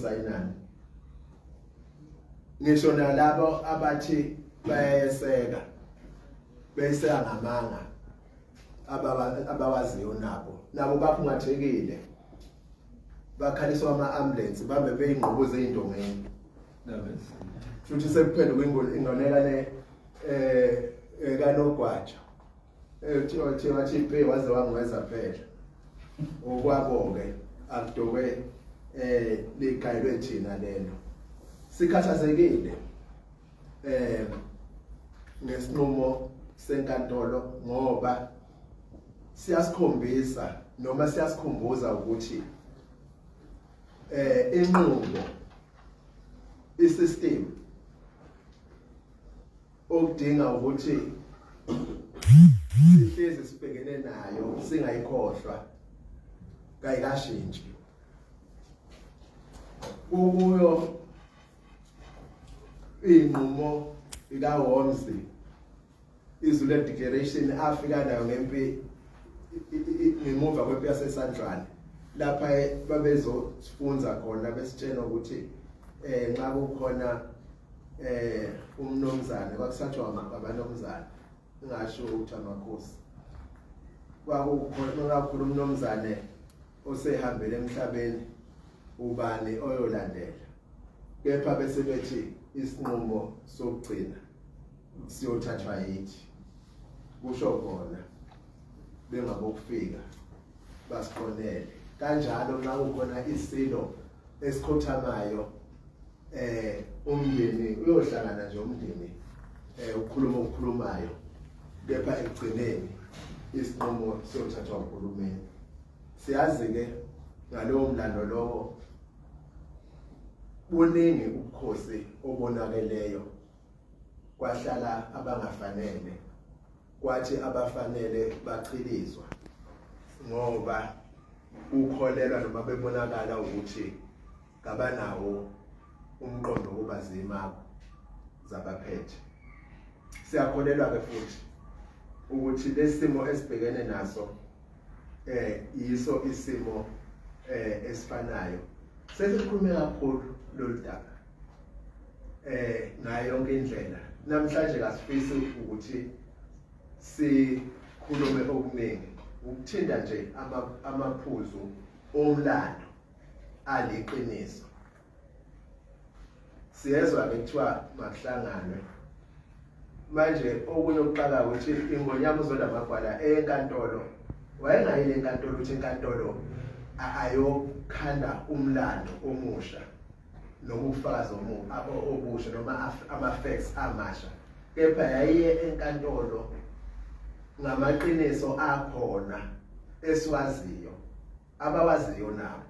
Sayinani ngisho nalabo abathi bayeseka beyiseka ngamanga abawaziyo nabo nabo bakhungathekile bakhaliswa ama-ambulance bambe beyingqubuza ey'ndongeni futhi sekuphenduka ingonekane um kanogwaja Ethi wathi impi waze wangweza phela. Okwabo ke akudokwe eh ligayelwe thina lelo. Sikhathazekile eh ngesinqumo senkantolo ngoba siyasikhombisa noma siyasikhumbuza ukuthi eh inqubo isystem okudinga ukuthi sihlezi sibhekene nayo singayikhohlwa kayikashintshi kukuyo inqumo ikaHolmes izulu declaration afika nayo ngempi ngemuva kwempi yaseSandlwane lapha babezosifunza khona besitshela ukuthi eh nxa kukhona eh umnomzane kwakusathiwa abanomzane ngingasho ukuthi amakhosi kwakukhona kakhulu umnomzane osehambele emhlabeni ubani oyolandela kepha bese bethi isinqumo sokugcina siyothathwa yithi kusho bona bengabokufika basiqonele kanjalo nxa kukhona isilo esikhothamayo eh umndeni uyohlangana nje umndeni eh ukhuluma okukhulumayo kepha ekugcineni isinqumo siyothathwa uhulumeni siyazi ke ngalowo mlando lowo buningi ubukhosi obonakeleyo kwahlala abangafanele kwathi abafanele bachilizwa ngoba ukholelwa noma bebonakala ukuthi kabanawo umqondo wokuba zimako zabaphethe siyakholelwa ke futhi ukuthi lesimo esibhekene naso eh yiso isimo eh esifanayo sesikhulume kakhulu lolu daba eh ngayo yonke indlela namhlanje kasifisi ukuthi sikhulume okuningi ukuthinta nje amaphuzu omlando aliqiniso siyezwa ke kuthiwa makuhlanganwe manje okunye okuxaka ukuthi ingonyama uzonda amagwala enkantolo wayengayile enkantolo ukuthi inkantolo ayokhanda umlando omusha noma ubufakazi obusha noma ama-facts amasha kepha yayiye enkantolo ngamaqiniso akhona esiwaziyo abawaziyo nabo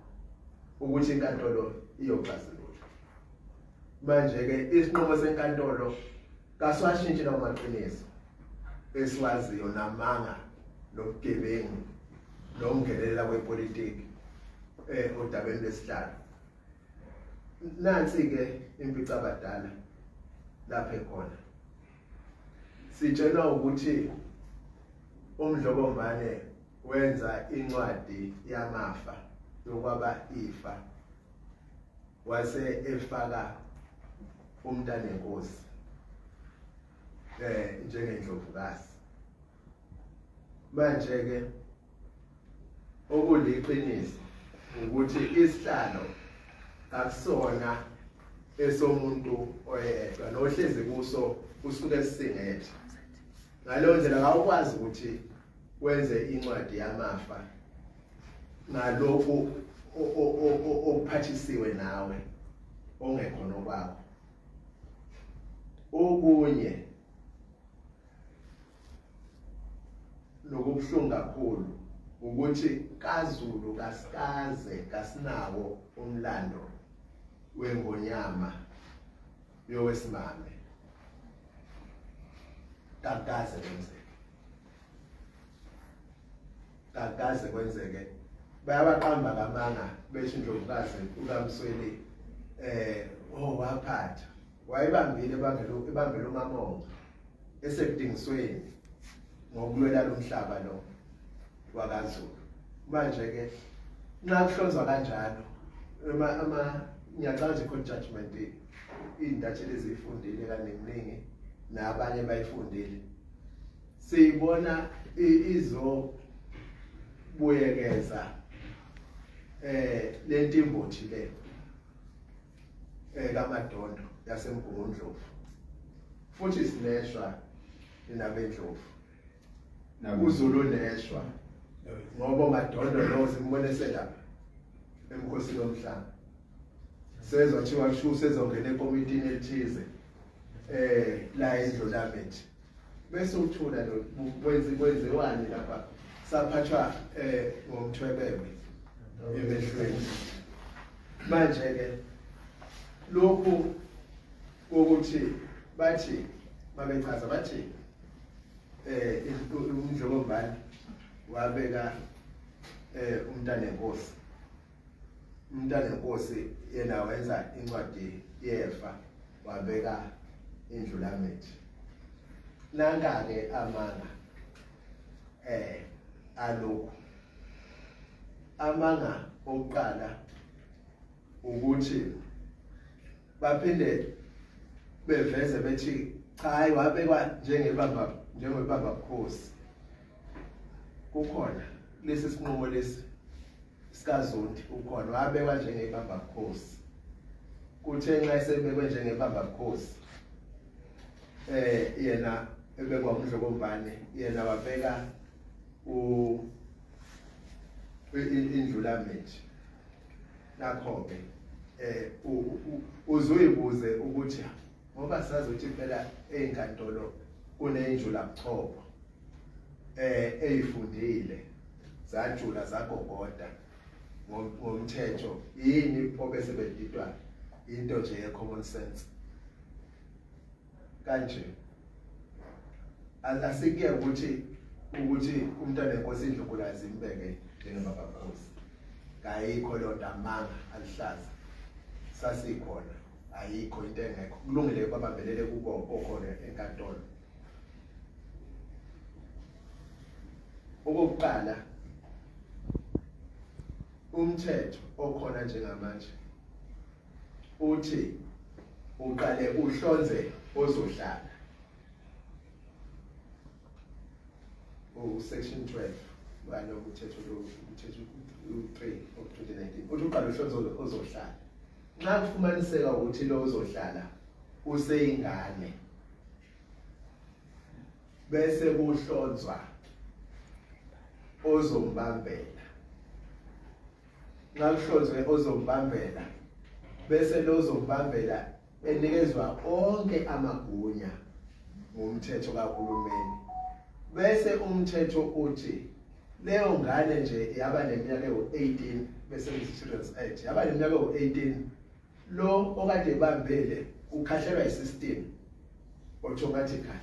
ukuthi inkantolo iyoxazulula manje ke isinqumo senkantolo kasiwashintshi lawo maqiniso esiwaziyo namanga nobugebengu nokungenelela kwepolitiki eh odabeni lwesihlalo nansi ke impicabadala lapha ekhona sitshelwa ukuthi umdlokombane wenza incwadi yamafa yokwaba ifa wase efaka umntanenkosi eh njengendlovukazi manje ke okuliqiniso ukuthi isihlalo akusona esomuntu oyedwa nohlezi kuso usuke sisingethe ngaleyo ndlela awukwazi ukuthi wenze incwadi yamafa ngalokhu okuphathisiwe nawe ongekhona okwakho okunye nokubuhlungu kakhulu ukuthi kaZulu kasikaze kasinawo umlando wengonyama yowesimame kakaze kwenzeke kakaze kwenzeke bayabaqamba kamanga besho indlovukazi ukamsweli eh oh waphatha wayebambile ebangela ebambela umamongo esekudingisweni ngokulwela lomhlaba lo wakaZulu manje ke nxa kuhlonzwa kanjalo ama ama Ngiyacabanga nje court judgment iy'ntatheli eziyifundile kaninginingi nabanye bayifundile. Siyibona izobuyekeza lentimbothi le kaMadondo yaseMgungundlovu, futhi sineshwa nabendlovu, uZulu neshwa, ngoba uMadondo lo simbone selapha emkhosini womhlanga, sezwa kuthiwa kusho sezongena ekomitini elithize la eNdlulamithi, bese uthula lo kwenziwani lapha, saphathwa ngomthwebebe emehlweni. Manje ke lokhu kokuthi bathi babechaza bathi uMdlokombane wabeka umntanenkosi, umntanenkosi yena wenza incwadi yefa wabeka iNdlulamithi. Nanka-ke amanga alokhu. Amanga okuqala ukuthi baphinde beveze bethi cha, hayi, wabekwa njengebamba bukhosi. Kukhona lesi sinqumo lesi sikaZondi, ukhona wabekwa njengebamba bukhosi. Kuthe nxa esebekwe njengebamba bukhosi yena ebekwa uMdlokombane, yena wabeka iNdlulamithi. Nakho-ke uzuyibuze ukuthi ngoba sazi ukuthi phela ey'nkantolo kuney'njulabuchopho ey'fundile zajula zagogoda ngomthetho, yini pho bese bedidwa into nje ye-common sense kanje? Asikuye ukuthi umntwana enkosi indlunkulu azimbeke njengebabakhosi, kayikho leyo nto, amanga aluhlaza. Sasikhona, ayikho into engekho. Kulungile, babambelele kubo okhona enkantolo. Okokuqala, umthetho okhona njengamanje uthi uqale uhlonze ozohlala, u-section 12 walo umthetho lo, umthetho u-3 of 2019, uthi uqale uhlonze ozohlala. Nxa kufumaniseka ukuthi lo ozohlala useyingane, bese kuhlonzwa ozombambela. Nxa kuhlonzwe ozombambela, bese lo ozombambela enikezwa onke amagunya ngumthetho kahulumeni, bese umthetho uthi leyo ngane nje yaba neminyaka ewu-18, bese Children's Act, yaba neminyaka ewu-18, lo okade ebambele ukhahlelwa isystem automatically.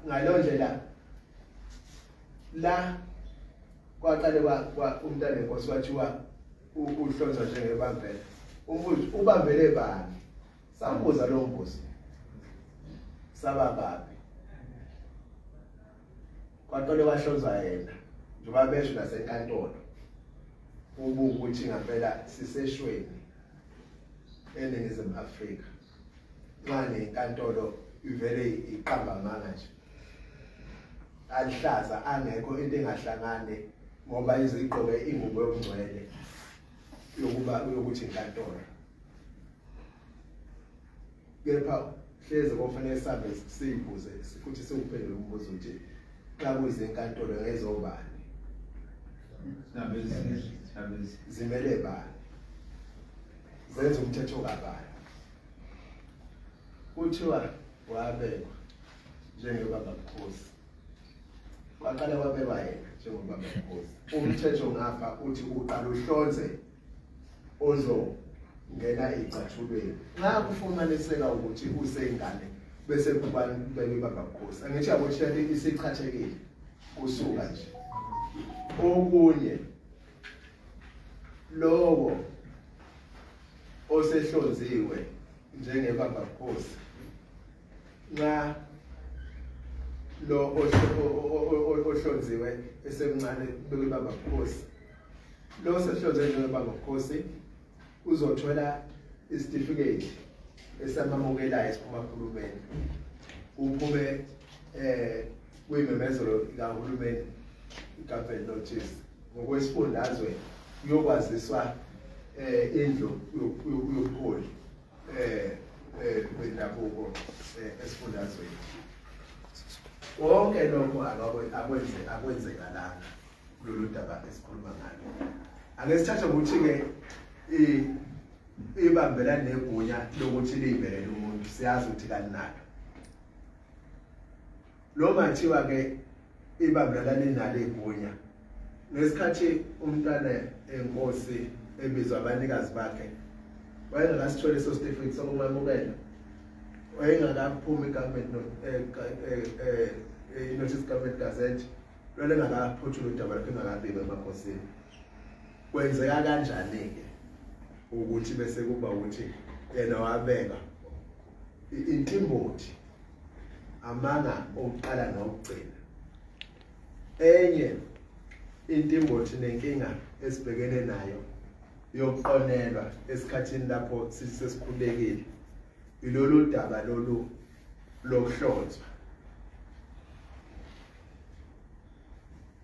Ngaleyo ndlela la kwaqale kwa umntana enkosi kwathiwa uhlonzwa njengebambele. Umbuzo, ubambele bani? Sambuza lo mbuzo, saba babi. Kwaqale kwahlonzwa yena njengoba besho nasenkantolo, ubukuthi ngampela siseshweni eNingizimu Afrika nxa nenkantolo ivele iqamba amanga nje alihlaza, angekho into engahlangane, ngoba izigqoke ingubo yobungcwele yokuba yokuthi inkantolo, kepha hleze kofanele sihambe siyibuze futhi siwuphendule umbuzo ukuthi xa kuyizinkantolo ngezobani, zimele bani, zenza umthetho kabani? Kuthiwa wabekwa njengebaba bukhosi, kwaqala kwabekwa yena njengobaba bukhosi. Umthetho ngapha uthi uqala uhlonze ozongena ey'cathulweni. Nxa kufumaniseka ukuthi useyingane, bese kuba kubekwa ibamba bukhosi. Angithi yabo ukuthi isichathekile kusuka nje. Okunye, lowo osehlonziwe njengebamba bukhosi, nxa lo ohlonziwe esemncane bekubamba bukhosi. Lo sehlonzwe njengebambakhosi uzothola isitifiketi esamamukelayo esiphuma kuhulumeni, kuphume kuyimemezelo kahulumeni, i-government notice. Ngokwesifundazwe kuyokwaziswa indlu yobuholi bendabuko esifundazweni. Konke lokho akwenze akwenzekalanga kulolu daba esikhuluma ngalo. Ake sithathe ukuthi-ke ibambela negunya lokuthi liyibekele umuntu, siyazi ukuthi kalinalo. Noma kuthiwa-ke ibambela linalo igunya, ngesikhathi umntwana enkosi ebizwa abanikazi bakhe wayengakasitholi leso sitifiketi sokumamukela, wayengakaphumi i-government i-notice government gazette, lwalengakaphothuli udaba lakhe, engakabikwa emakhosini. Kwenzeka kanjani-ke ukuthi bese kuba ukuthi yena wabeka intimbothi amanga okuqala nokugcina? Enye intimbothi nenkinga esibhekene nayo yokuqonelwa esikhathini lapho sesikhulekile ilolu daba lolu lokuhlonzwa.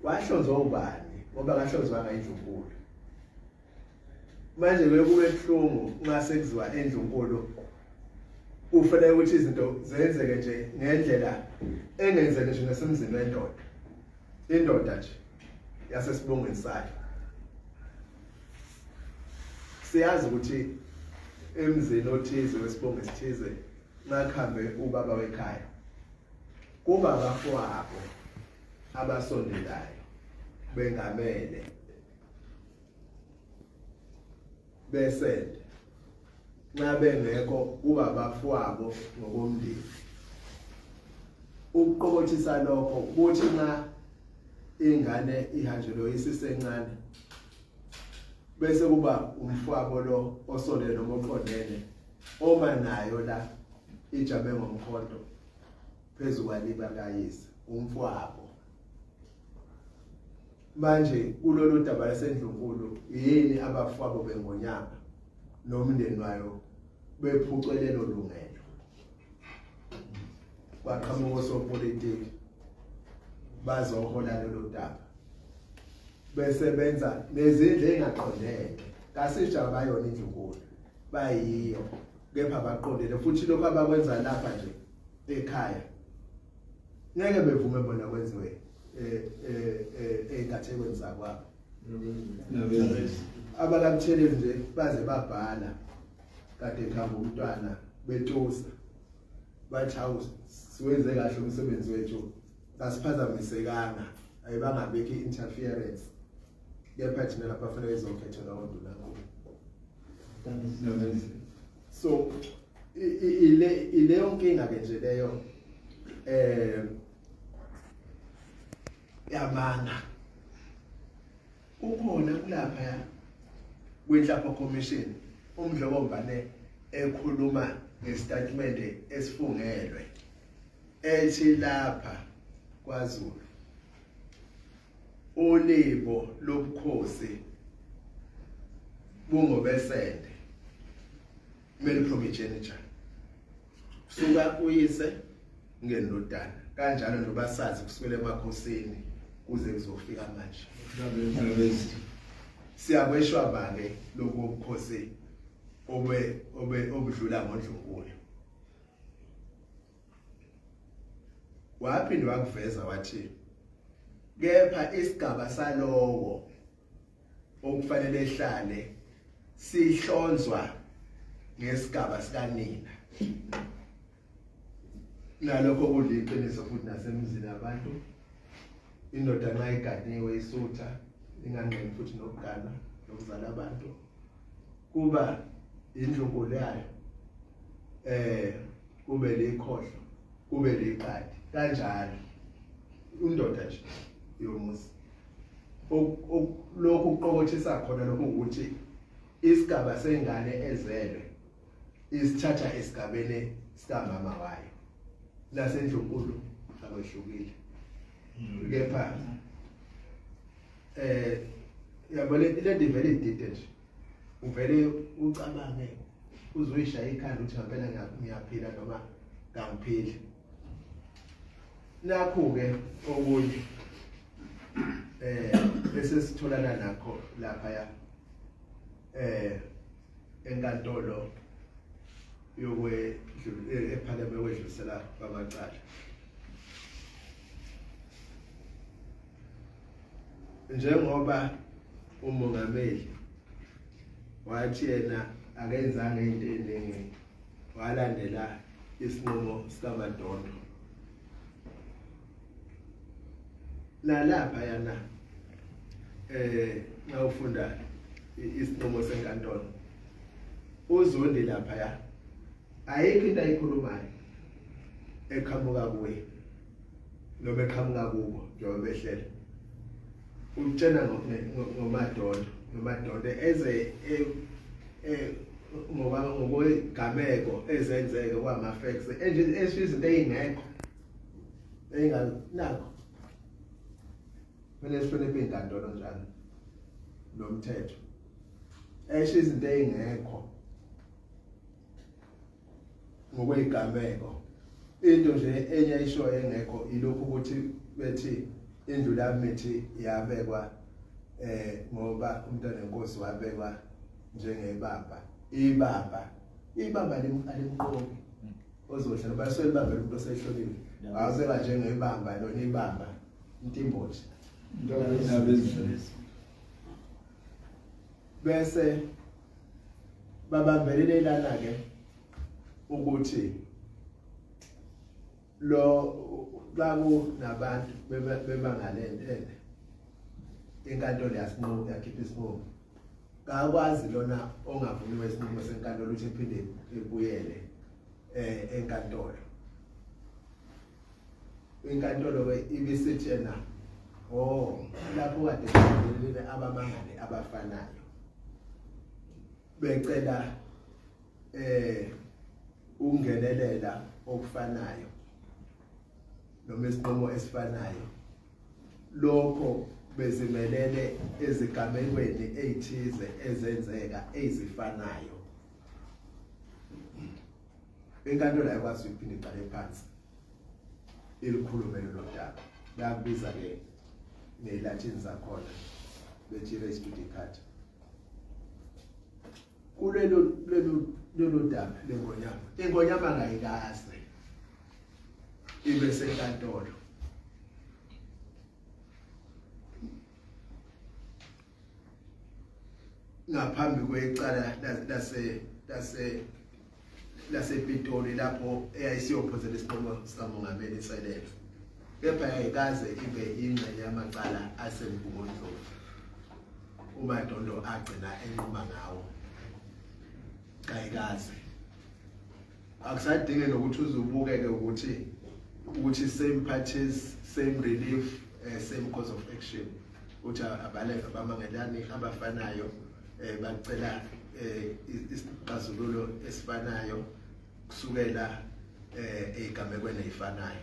Wahlonzwa ubani? Ngoba kahlonzwanga indlunkulu. Manje ke kube buhlungu nxa sekuziwa endlunkulu, kufanele ukuthi izinto zenzeke nje ngendlela engenzeke nje nasemzini wendoda, indoda nje yasesibongweni sayo. Siyazi ukuthi emzini othize wesibongo esithize nxa kuhambe ubaba wekhaya kuba abafowabo abasondelayo bengamele besende, nxa bengekho kuba abafowabo ngokomndeni. Ukuqokothisa lokho kuthi nxa ingane ihanjelwe isisencane bese kuba umfowabo lo osondele noma oqondene oma nayo la ijame ngomkhonto phezu kwaliba kayise umfowabo. Manje kulolu daba lasendlunkulu yini abafowabo bengonyama nomndeni wayo bephucwe lelo lungelo? Kwaqhamuka osopolitiki bazohola lolu daba bese benza nezindlu engaqondene. Kasisha bayona indlunkulu, bayiyo, kepha baqondene futhi lokho abakwenza lapha nje ekhaya ngeke bevume bona kwenziwe ey'nkathekweni zakwabo. AbakaButhelezi nje baze babhala kade kuhamba umntwana betusa, bathi hawu, siwenze kahle umsebenzi wethu, kasiphazamisekanga, ayibangabikho i-interference, kepha thina lapha fanele izokhethelwa ondunankulu. So ile ileyo nkinga ke nje leyo yamanga kukhona kulapha kwenhlapho commission uMdlokombane ekhuluma ngesitatimende esifungelwe ethi lapha kwaZulu ulibo lobukhosi bungobesende, male primogeniture, suka uyise ngendodana kanjalo nje basazi kusukela emakhosini kuze kuzofika manje. Siyakweshwa bake lobu bukhosi obe obe obudlula ngondlunkulu. Waphinde wakuveza wathi kepha isigaba salowo okufanele ehlale sihlonzwa ngesigaba sikanina. Nalokho kuliqiniso futhi nasemzini abantu, indoda nxa iganiwe isutha inganqeni futhi nokugana nokuzala abantu, kuba indlunkulu yayo kube likhohlo, kube liqadi kanjalo, indoda nje yomuzi. Lokhu kuqokothisa khona lokhu ukuthi isigaba sengane ezelwe isithatha esigabeni sikamama wayo, nasendlunkulu akwehlukile. Kepha Yabo le nto ivele idide nje. Uvele ucabange uzoyishaya ikhanda ukuthi ngempela ngiyaphila noma kangiphili. Nakhu-ke okunye esesitholana nakho laphaya enkantolo yokwedlula ephakeme yokwedlulisela kwamacala. Njengoba umongameli wathi yena akenzanga into eningi walandela isinqumo sikaMadondo nalapha yana nxa ufunda isinqumo senkantolo uZondi lapha ya ayikho into ayikhulumayo eqhamuka kuye noma eqhamuka kubo njengoba behlela utshena ngoMadondo noMadondo eze ngoba ngokwegameko ezenzeke kwama-facts esho izinto ey'ngekho ey'nganakho kumele sihloniphe iy'nkantolo njalo nomthetho esho izinto ey'ngekho ngokweyigameko into nje enye ayishoyo engekho ilokhu ukuthi bethi indlu lamithi yabekwa ngoba umntwana enkosi wabekwa njengebamba ibamba ibamba alimqoki ozohlala basuke libambele umuntu osehlonile awuseka njengebamba lona ibamba intimbothi bese babambelele lana ke ukuthi lo xa kunabantu bebangalentele inkantolo yasinqumo yakhipha isinqumo kakwazi lona ongavumiwe isinqumo senkantolo ukuthi ephinde ebuyele enkantolo. Inkantolo ke ibisithi yena oh lapho kade kuvelile abamangale abafanayo becela ukungenelela okufanayo noma isinqumo esifanayo lokho bezimelele ezigamekweni ezithize ezenzeka ezifanayo. Inkantolo ayikwazi ukuphinde iqale phansi ilikhulume lolo daba, bayakubiza ke ngeLatin zakhona bethi res judicata. Kulelo lelo lolo daba lengonyama, ingonyama kayikaze ibe senkantolo ngaphambi kwecala lase lase lasePitoli lapho eyayisiyophonsela isinqumo sikamongameli inselelo, kepha yayikaze ibe ingxenye yamacala aseMgungundlovu uMadondo agcina enquma ngawo. Kayikaze akusadinge nokuthi uzubukeke ukuthi same parties, same relief, same cause of action, ukuthi abaleka abamangelani abafanayo bacela isixazululo esifanayo kusukela ezigamekweni ezifanayo.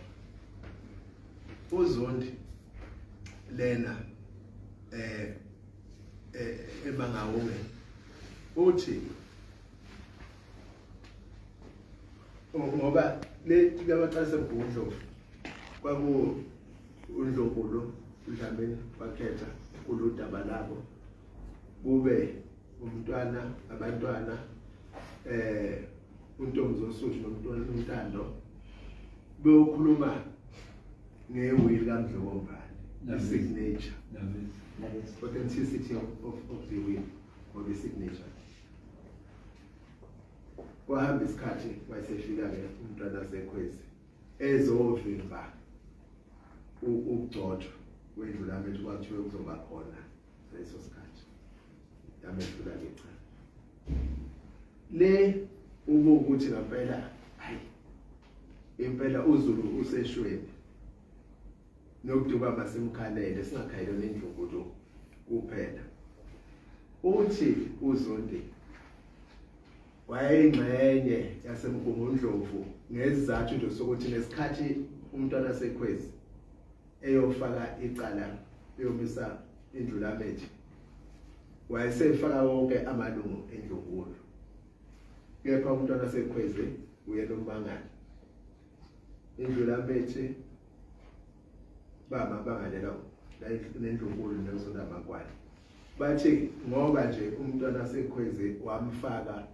uZondi lena eMangaung uthi ngoba le labaqala seMgungundlovu kwaku uNdlonkulu uDlamini wakhetha kuludaba labo kube umntwana abantwana uNtombi nomntwana uNtando beyokhuluma nge-will kaMdlokombane, i-signature, authenticity of the will or the signature. Kwahamba isikhathi wayesefika-ke umntwana sekhwezi ezovimba ukugcotshwa kwendlu lami ethi kwathiwe kuzoba khona leso sikhathi yamehlula-ke cha le uma ukuthi ngampela hayi impela uZulu useshweni nokuduba masimkhalele singakhaleli nendlunkulu kuphela. Uthi uZondi wayeyingxenye yaseMgungundlovu ngesizathu nje sokuthi ngesikhathi umntwana sekhwezi eyofaka icala eyomisa indlulamethi Wayesefaka wonke amalungu endlunkulu. Kepha umntwana sekhwezi uyena ummangali. Indlulampethe bama bangalela nendlunkulu nozondamagwala. Bathi ngoba nje umntwana sekhwezi wamfaka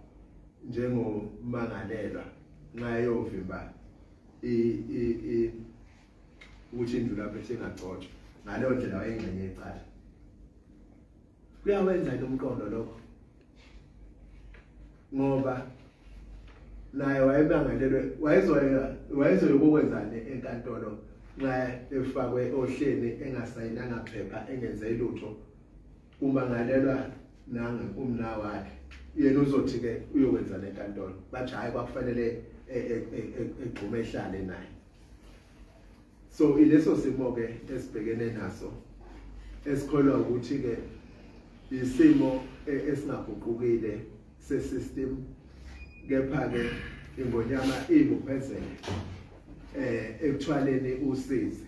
njengomangalelwa nxa eyovimba i ukuthi indlulampethe ingagcotshwa ngaleyo ndlela wayengxenye yecala. Kuyawenza yini umqondo lokho? Ngoba naye wayemangalelwe wayezoya wayezoyokwenzani enkantolo nxa efakwe ohleni engasayinanga phepha engenze lutho kumangalelwa nange umna wakhe yena uzothi ke uyokwenza lenkantolo bathi hayi kwakufanele egxume ehlale naye. So ileso simo ke esibhekene naso esikholwa ukuthi ke isimo esingaguqukile se-system, kepha ke ingonyama ibophezele ekuthwaleni usizi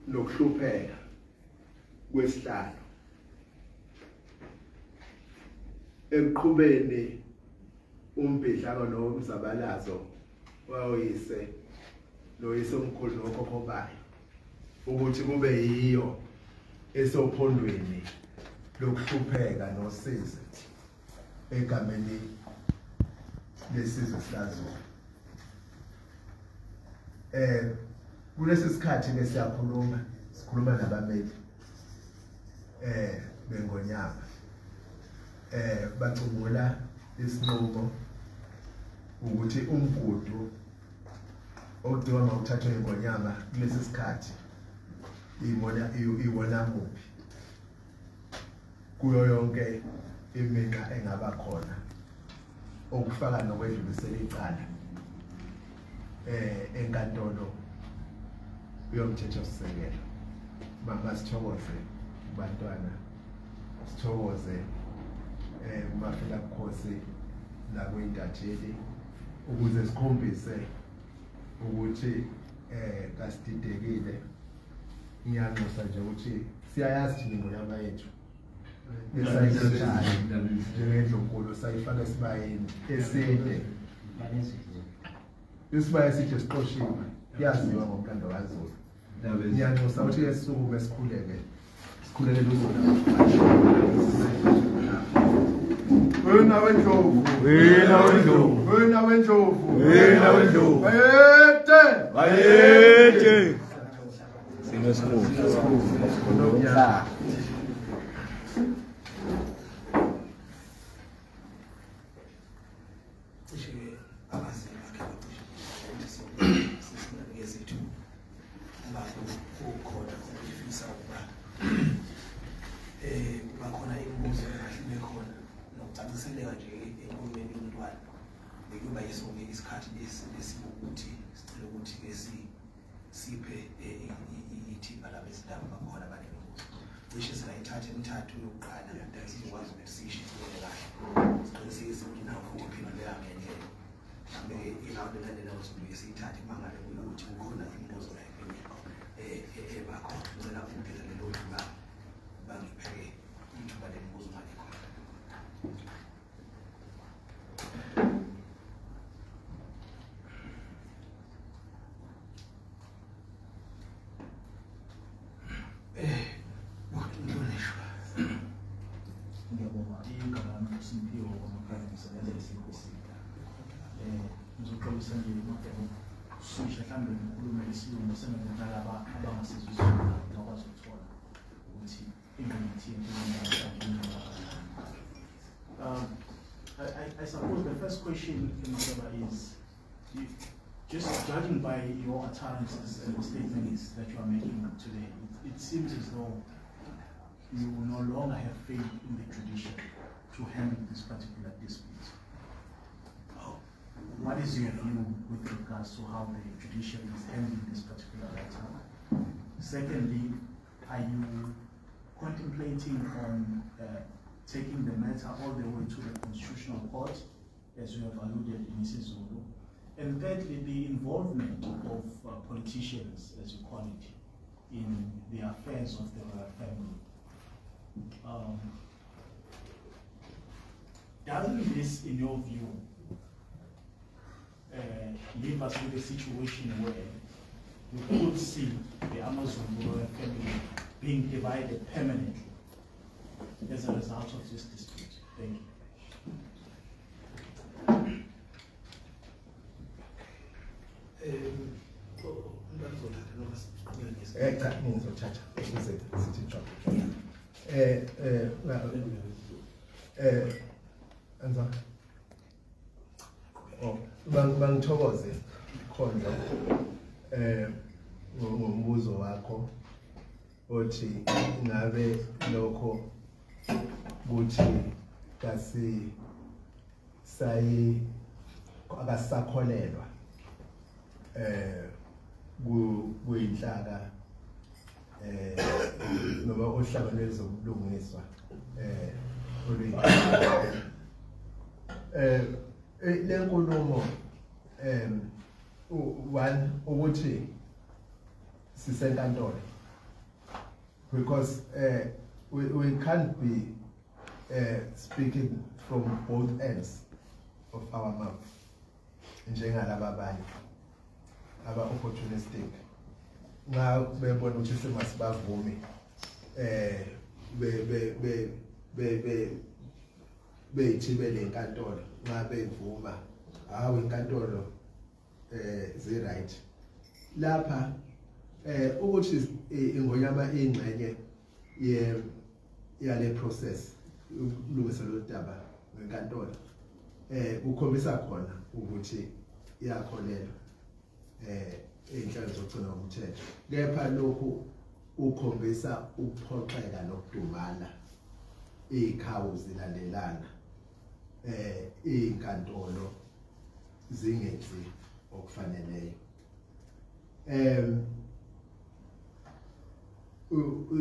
nokuhlupheka kwesihlalo ekuqhubeni umbhidlako nomzabalazo wawoyise noyise omkhulu nokhokho bayo ukuthi kube yiyo esophondweni lokuhlupheka nosizi egameni lesizwe sikaZulu. Kulesi sikhathi ke siyakhuluma, sikhuluma nabameli bengonyama bacubula isinqumo ukuthi umgudu okuthiwa mawuthathwe ingonyama kulesi sikhathi ibona iwona muphi kuyo yonke iminqa engaba khona okufaka nokwedlulisela icala enkantolo yomthethosisekelo. Mama sithokoze kubantwana, sithokoze kumafela bukhosi nakwintatheli ukuze sikhombise ukuthi kasididekile. Ngiyanxusa nje ukuthi siyayazi thina ingonyama yethu esayithathayo njengendlunkulu sayifaka esibayeni eside, isibaya eside siqoshiwe, kuyaziwa ngomlando kaZulu. Ngiyanxusa ukuthi ke sisukume sikhuleke, sikhulekele uZulu. Wena wendlovu, wena wendlovu, wena wendlovu, wena wendlovu, bayete, bayete. Sino sikhulu. Cishe abaziyo bakhe bacishe sesibanikeza ithuba uma kukhona ukufisa ukuba kuba khona imibuzo engahle ibe khona nokucaciseleka nje enkulumeni yomntwana. Bekuyoba yiso-ke isikhathi lesi lesiwukuthi sicela ukuthi-ke siphe ithimba labezindaba bakhona abanemibuzo. Cishe singayithatha emithathu yokuqala sizokwazi ukuthi siyishicilele kahle, siqinisekise ukuthi nawo futhi iphenduleka ngendlela. Mhlawumbe irawundi elandelayo sibuye siyithathe uma ngabe kuyukuthi kukhona imibuzo la eminye ebakhona. Ngicela ukuphela lelo thuba bangiphe-ke ithuba lemibuzo uma likhona. Mhlonishwa. Ngiyabonga. Igama lami uSimphiwe wamakhaya, ngisebenza eSBC. Ngizoxolisa nje ukuswisha mhlawumbe ngikhulume isilungu sengathi nalaba abangasizwa isiZulu bakwazi ukuthola ukuthi ingqikithi yenkulumo namhlanje. I suppose the first question, Mashaba, is just judging by your utterances and the statements that you are making today, it seems as though you no longer have faith in the judiciary to handle this particular dispute. What is your view with regards to how the judiciary is handling this particular matter? Secondly, are you contemplating on taking the matter all the way to the Constitutional Court, as you have alluded in isiZulu? And thirdly, the involvement of politicians, as you call it, in the affairs of the royal family. Doesn't this, in your view, leave us with a situation where we could see the AmaZulu royal family being divided permanently as a result of this dispute? Thank you. Umntwana uzothatha noma siqhubeke nesi? Cha, ngizothatha ukuze sithi jwa. Anza. Oh, bangithokoze khonza ngombuzo wakho othi ngabe lokho kuthi kasi sayi akasakholelwa kuyinhlaka noma uhlaka lwezobulungiswa oluyinhlaka lenkulumo one ukuthi sisenkantolo, because we can't be speaking from both ends of our mouth njengalaba abanye aba opportunistic nxa bebona ukuthi simasibavumi be be be be be beyithibele inkantolo, nxa bevuma hawu inkantolo zi right lapha ukuthi ingonyama ingxenye ye yale process ukulungisa lo daba ngenkantolo kukhombisa khona ukuthi iyakholelwa ey'nhlelo zokugcina umthetho, kepha lokhu ukhombisa ukuphoxeka nokudumala iy'khawu zilandelana iy'nkantolo zingenzi okufaneleyo.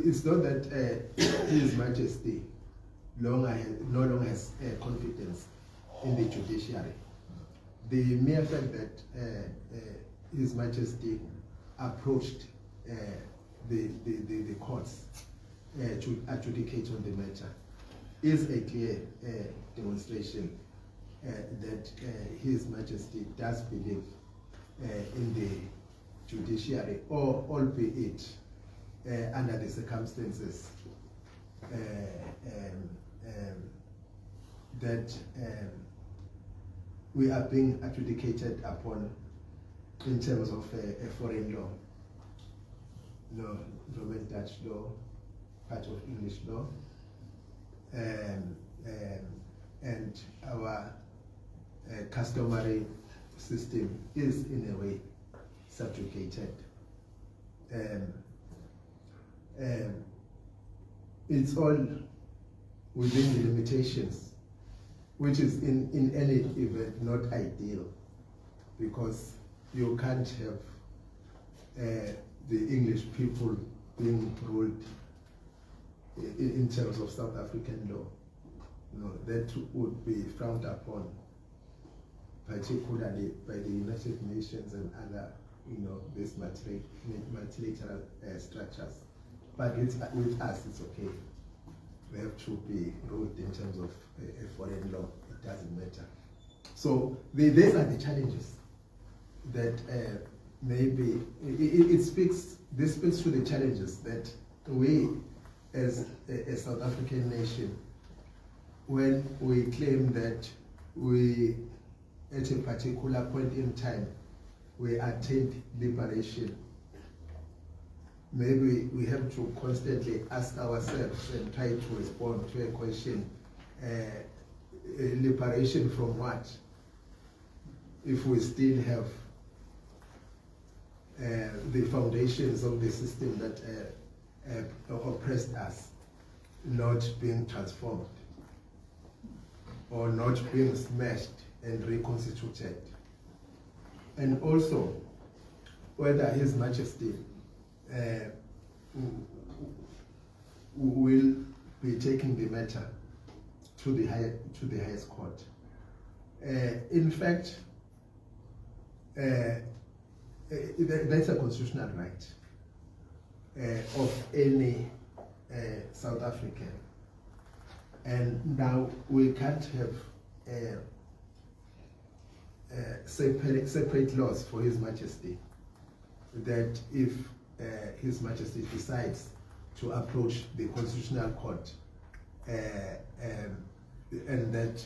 It's not that His Majesty no longer has confidence in the judiciary. The mere fact that His Majesty approached the courts to adjudicate on the matter is a clear demonstration that His Majesty does believe in the judiciary, or albeit under the circumstances that we are being adjudicated upon in terms of a foreign law, no, Roman Dutch law, part of English law, and our customary system is in a way subjugated. It's all within the limitations, which is in any event not ideal, because you can't have the English people being ruled in terms of South African law. No, that would be frowned upon, particularly by the United Nations and other, these multilateral structures. But with us, it's okay. We have to be ruled in terms of a foreign law. It doesn't matter. So these are the challenges that maybe it speaks. This speaks to the challenges that we, as a South African nation, when we claim that we, at a particular point in time, we attained liberation, maybe we have to constantly ask ourselves and try to respond to a question, liberation from what? If we still have the foundations of the system that oppressed us not being transformed or not being smashed and reconstituted. And also, whether His Majesty will be taking the matter to the highest court. In fact, that's a constitutional right of any South African. And now we can't have separate laws for His Majesty, that if His Majesty decides to approach the Constitutional Court, and that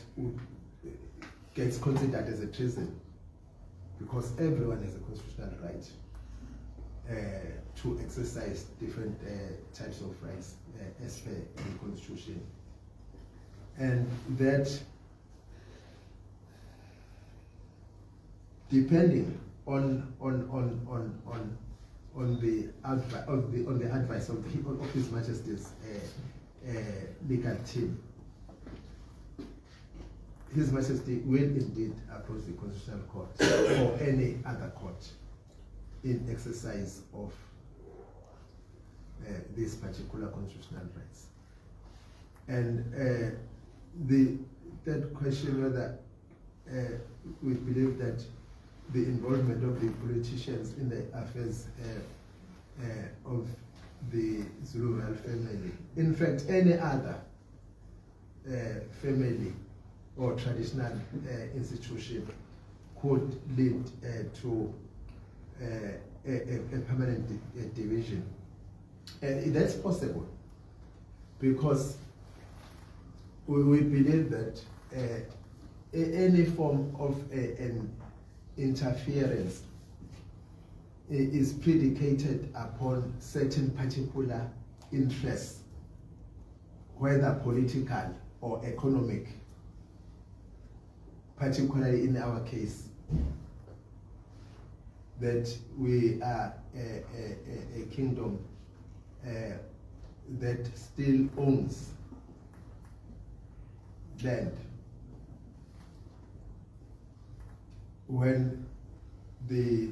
gets considered as a treason, because everyone has a constitutional right to exercise different types of rights as per the Constitution. And that, depending on the advice of His Majesty's legal team, His Majesty will indeed approach the Constitutional Court or any other court in exercise of these particular constitutional rights. And the third question, whether we believe that the involvement of the politicians in the affairs of the Zulu royal family, in fact any other family or traditional institution, could lead to a permanent division. And that's possible because we believe that any form of an interference is predicated upon certain particular interests, whether political or economic, particularly in our case, that we are a kingdom that still owns land. When the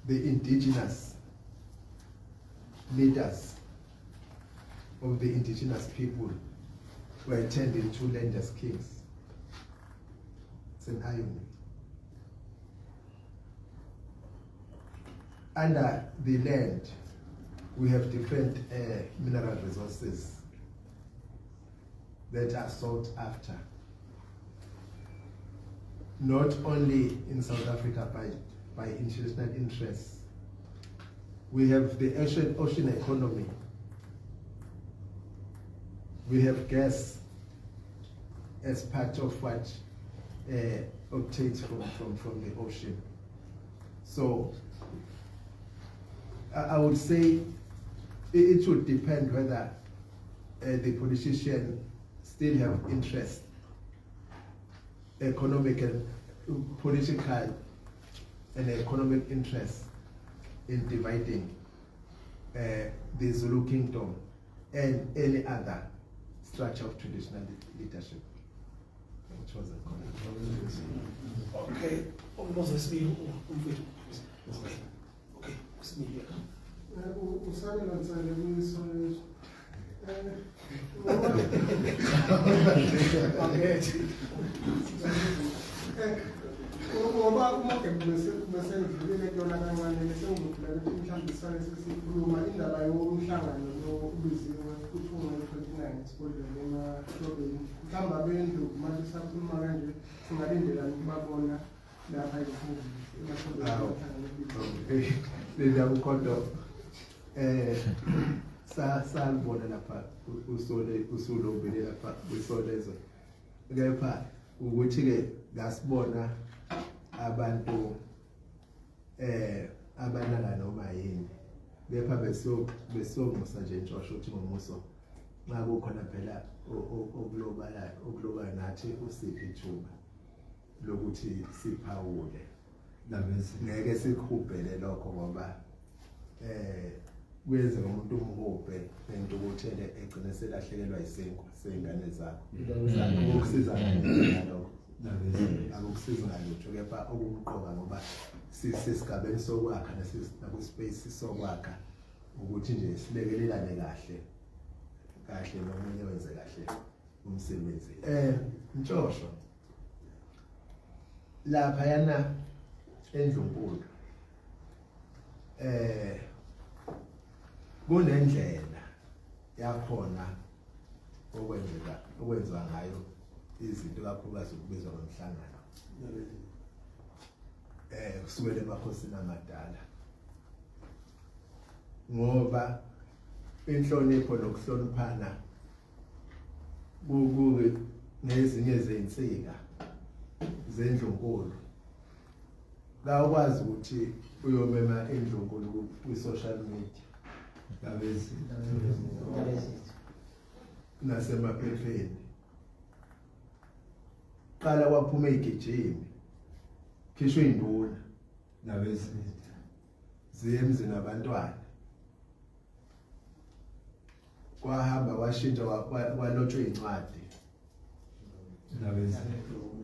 indigenous leaders of the indigenous people were turned into landless kings. It's an irony. Under the land, we have different mineral resources that are sought after, not only in South Africa by international interests. We have the ocean economy. We have gas as part of what obtains from the ocean. So I would say it would depend whether the politician still have interest, economic and political and economic interest in dividing the Zulu kingdom and any other structure of traditional leadership. Which was a comment. Okay. Okay. Ngoba uma besendlulile kuyona kancane besengizodlula ukuthi mhlawumbe sisale sesikhuluma indaba yomhlangano lo ubiziwe kuthiwa ngo-29 esigodlweni emahlobeni, mhlawumbe abendlu manje sakhuluma kanje singalindelani ukubabona lapha emahlobeni. Linda Mkhonto, salibona lapha usulobile lapha kwiSolezwe, kepha ukuthi-ke ngasibona abantu abanaka noma yini, kepha besonxusa nje intshosho ukuthi ngomuso nxa kukhona phela okulobayo nathi usiphi ithuba lokuthi siphawule. Ngeke sikhubhele lokho ngoba kuyenzeka umuntu umhubhe ngentukuthelo egcine selahlekelwa isinkwa sey'ngane zakho. Ukusiza ngalokho akukusizi ngalutho, kepha okumqoka ngoba sisesigabeni sokwakha nakwi-space sokwakha ukuthi nje silekelelane kahle kahle nomunye wenze kahle umsebenzi. Ntshosho lapha yana endlunkulu kunendlela yakhona okwenzeka okwenziwa ngayo izinto kakhulukazi ukubizwa ngomhlangano kusukela emakhosini amadala ngoba inhlonipho nokuhloniphana kuke nezinye zezinsika zendlunkulu. Kawukwazi ukuthi uyomema indlunkulu kwi-social media nasemaphepheni. Qala kwaphuma igijimi khishwe induna ziye emzini abantwana, kwahamba kwashintsha kwalotshwa incwadi.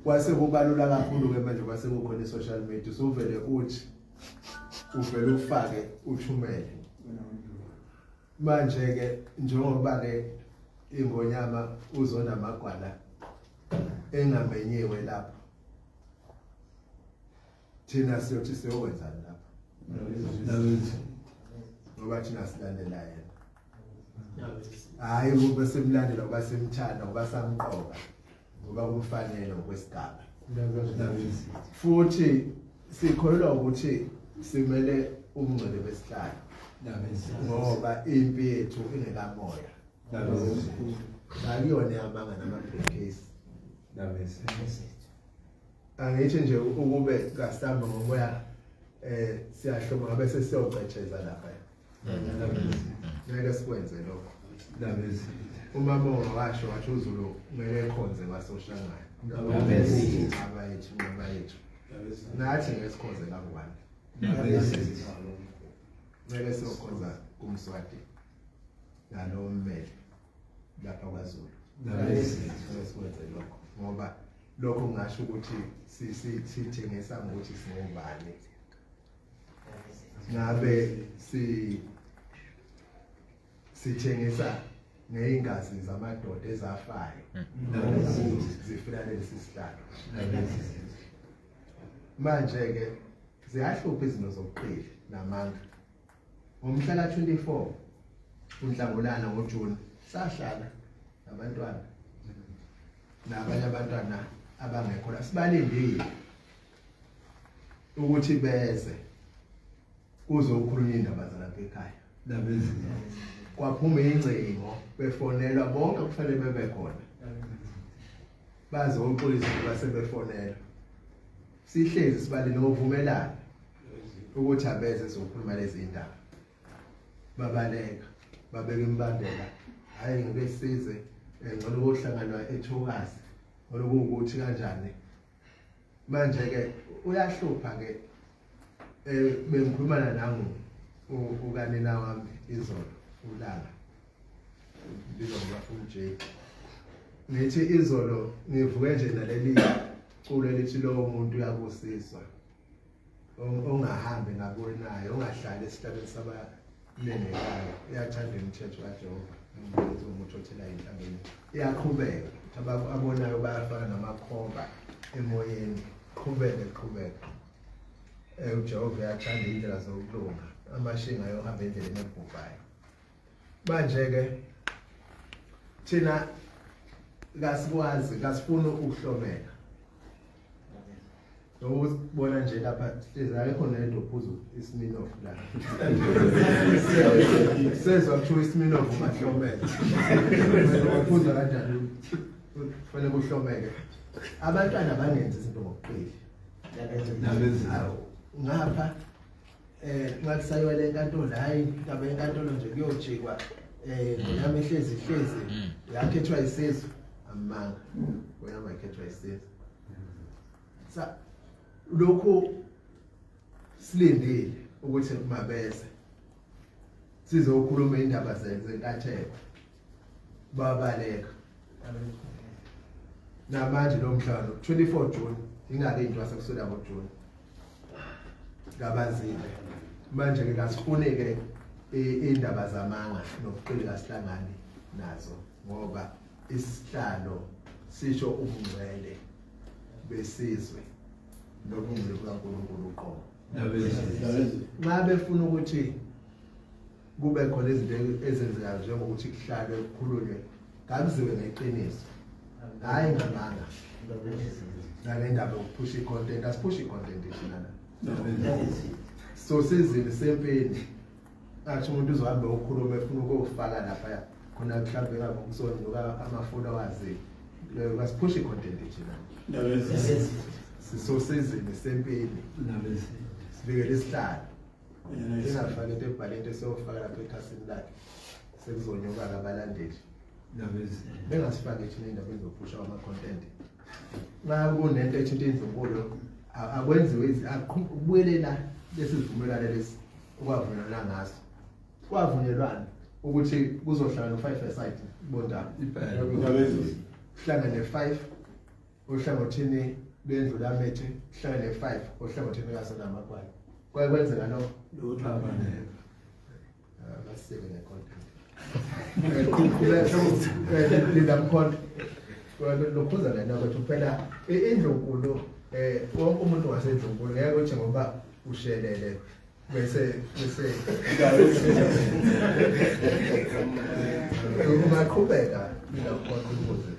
Kwase kubalula kakhulu ke manje, kwase kukhona i-social media, usuvele uthi uvele ufake uthumele. Manje ke njengoba ke ingonyama uzonda amagwala engamenyiwe lapho, thina siyothi siyokwenzani lapho ngoba thina silandela yena. Hayi kube simlandela ngoba simthanda, ngoba samqoka, ngoba kumfanele ngokwesigaba. Futhi sikholelwa ukuthi simele umngcele besihlalo ngoba impi yethu ingekamoya, akuyona yamanga nama-briefcase. Angithi nje ukube kasihamba ngomoya siyahloma ngabe sesiyocetsheza lapha. Ngeke sikwenze lokho. Umama washo wathi uZulu kumele ekhonze kwaSoshangane. Abayethu abayethu. Nathi ngeke sikhonze kaNgwane. Ngeke siyokhonza kuMswati nalo mmele lapha kwaZulu. Ngeke sikwenze lokho ngoba lokho kungasho ukuthi sithengisa ngokuthi singobani. Ngabe sithengisa ngeyingazi zamadoda ezafayo zifuna lesi sihlalo. Manje ke ziyahlupha izinto zobuqili namanga. Ngomhla ka-24 uNhlangulana ngoJune sahlala nabantwana nabanye abantwana abangekho la, sibalindile ukuthi beze kuzokhulunywa indaba zalapha ekhaya. Kwaphuma ingcingo befonelwa bonke kufanele bebe khona bazoxolisa ngoba sebefonelwa. Sihlezi sibalinde ngokuvumelana ukuthi abeze sizokhuluma lezi indaba. Babaleka babeka imibandela, hayi ngeke size ngcono kohlanganwa ethokazi ngoba kuwukuthi kanjani. Manje ke uyahlupha ke bengikhulumana nangu ukanina wami izolo ulanga bizwa ngoba uJ. Ngithi izolo ngivuke nje naleli culo elithi lowo muntu uyabusiswa ongahambi ngabonayo, ongahlali esihlalweni sabanengekayo, uyathanda imithetho kaJehova, umuntu othela inhlambeni. Iyaqhubeka abonayo bayafana namakhoba emoyeni, qhubeke qhubeke. uJehova uyathanda indlela zokulunga, amashinga ayohamba endleleni ebhubhayo. Manje ke thina kasikwazi, kasifuni ukuhlomeka. Ukubona nje lapha hlezi akekho nento ophuza iSmirnoff la. Sezwa kuthiwa iSmirnoff ungahlomeka. Uphuza kanjani? Kufanele kuhlomeke. Abantwana bangenzi izinto ngobuqili. Ngapha ngathi sayiwele enkantolo, hayi indaba yenkantolo nje kuyojikwa ngonyama ehlezi hlezi yakhethwa isizwe. Amanga, ngonyama yakhethwa isizwe. Sa lokhu silindile ukuthi mabeze sizokhuluma indaba zenkatheko, babaleka. Namanje lo mhlangano 24 June ingake into asekusela ngoJune ngabazile. Manje ke kasifuni ke indaba zamanga nobuqili, kasihlangani nazo ngoba isihlalo sisho ubungcwele besizwe nobungcwele bukaNkulunkulu uqobo. Nxa befuna ukuthi Kube khona izinto ezenzekayo njengokuthi kuhlalwe kukhulunywe, ngakuziwe ngeqiniso, hhayi ngamanga. Nale ndaba yokuphusha i-content, asiphushi i-content thina la. So sizini sempini athi umuntu uzohambe ukhuluma efuna ukufaka lapha khona mhlawumbe ngabe kuzonyuka ama-followers. Asiphushe i-content thina, sisosizini sempini, sivikele isihlalo, singafaki into ebhale into esiyofaka lapha ekhasini lakhe sekuzonyuka abalandeli. Bengasifaki thina indaba ezophusha ama-content. Nxa kunento ethinta indlunkulu, akwenziwe kubuyelela lesi sivumelwano lesi okwavunyelwana ngaso. Kwavunyelwana ukuthi kuzohlangana u-five aside bondaba, kuhlangane five ohlangothini lwendlulamethe, kuhlangane five ohlangothini kaSonamakhwala. Kwaye kwenzeka lokho? Basike nge-content. Linda Mkhonto, lokhuza lena kwethu phela indlunkulu, wonke umuntu wasendlunkulu ngeke uthi ngoba ushelele bese ungaqhubeka. Linda Mkhonto, ukuze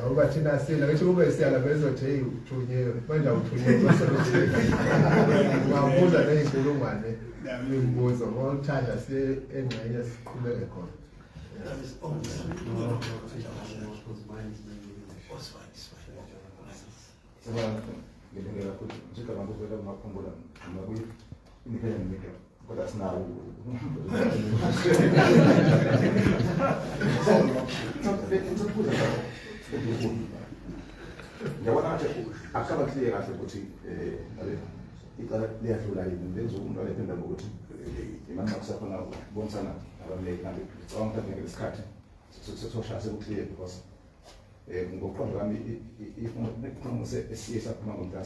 ngoba thina sila ngisho kube siyala bezothi hey, uthunyiwe manje, awuthunyiwe, bese ungabuza ney'nkulungwane imibuzo ngokuthanda, siye engxenye siqhubeke khona. Oh, it's fine, it's fine. Ngibingelela futhi njengama kuvela kuMaphungula noma kwi-independent media, kodwa sinawo. Ngicela ngiyabona ngathi akukaba clear kahle ukuthi ngabe icala liyadlula yini, lenza umuntu alephendula ngokuthi imanxa kusakhona ukubonisana nabameli. Ngabe ngicabanga ukuthi ngesikhathi soshaya seku-clear, because ngokuqonda kwami isinqumo esiye saphuma ngomhla 6,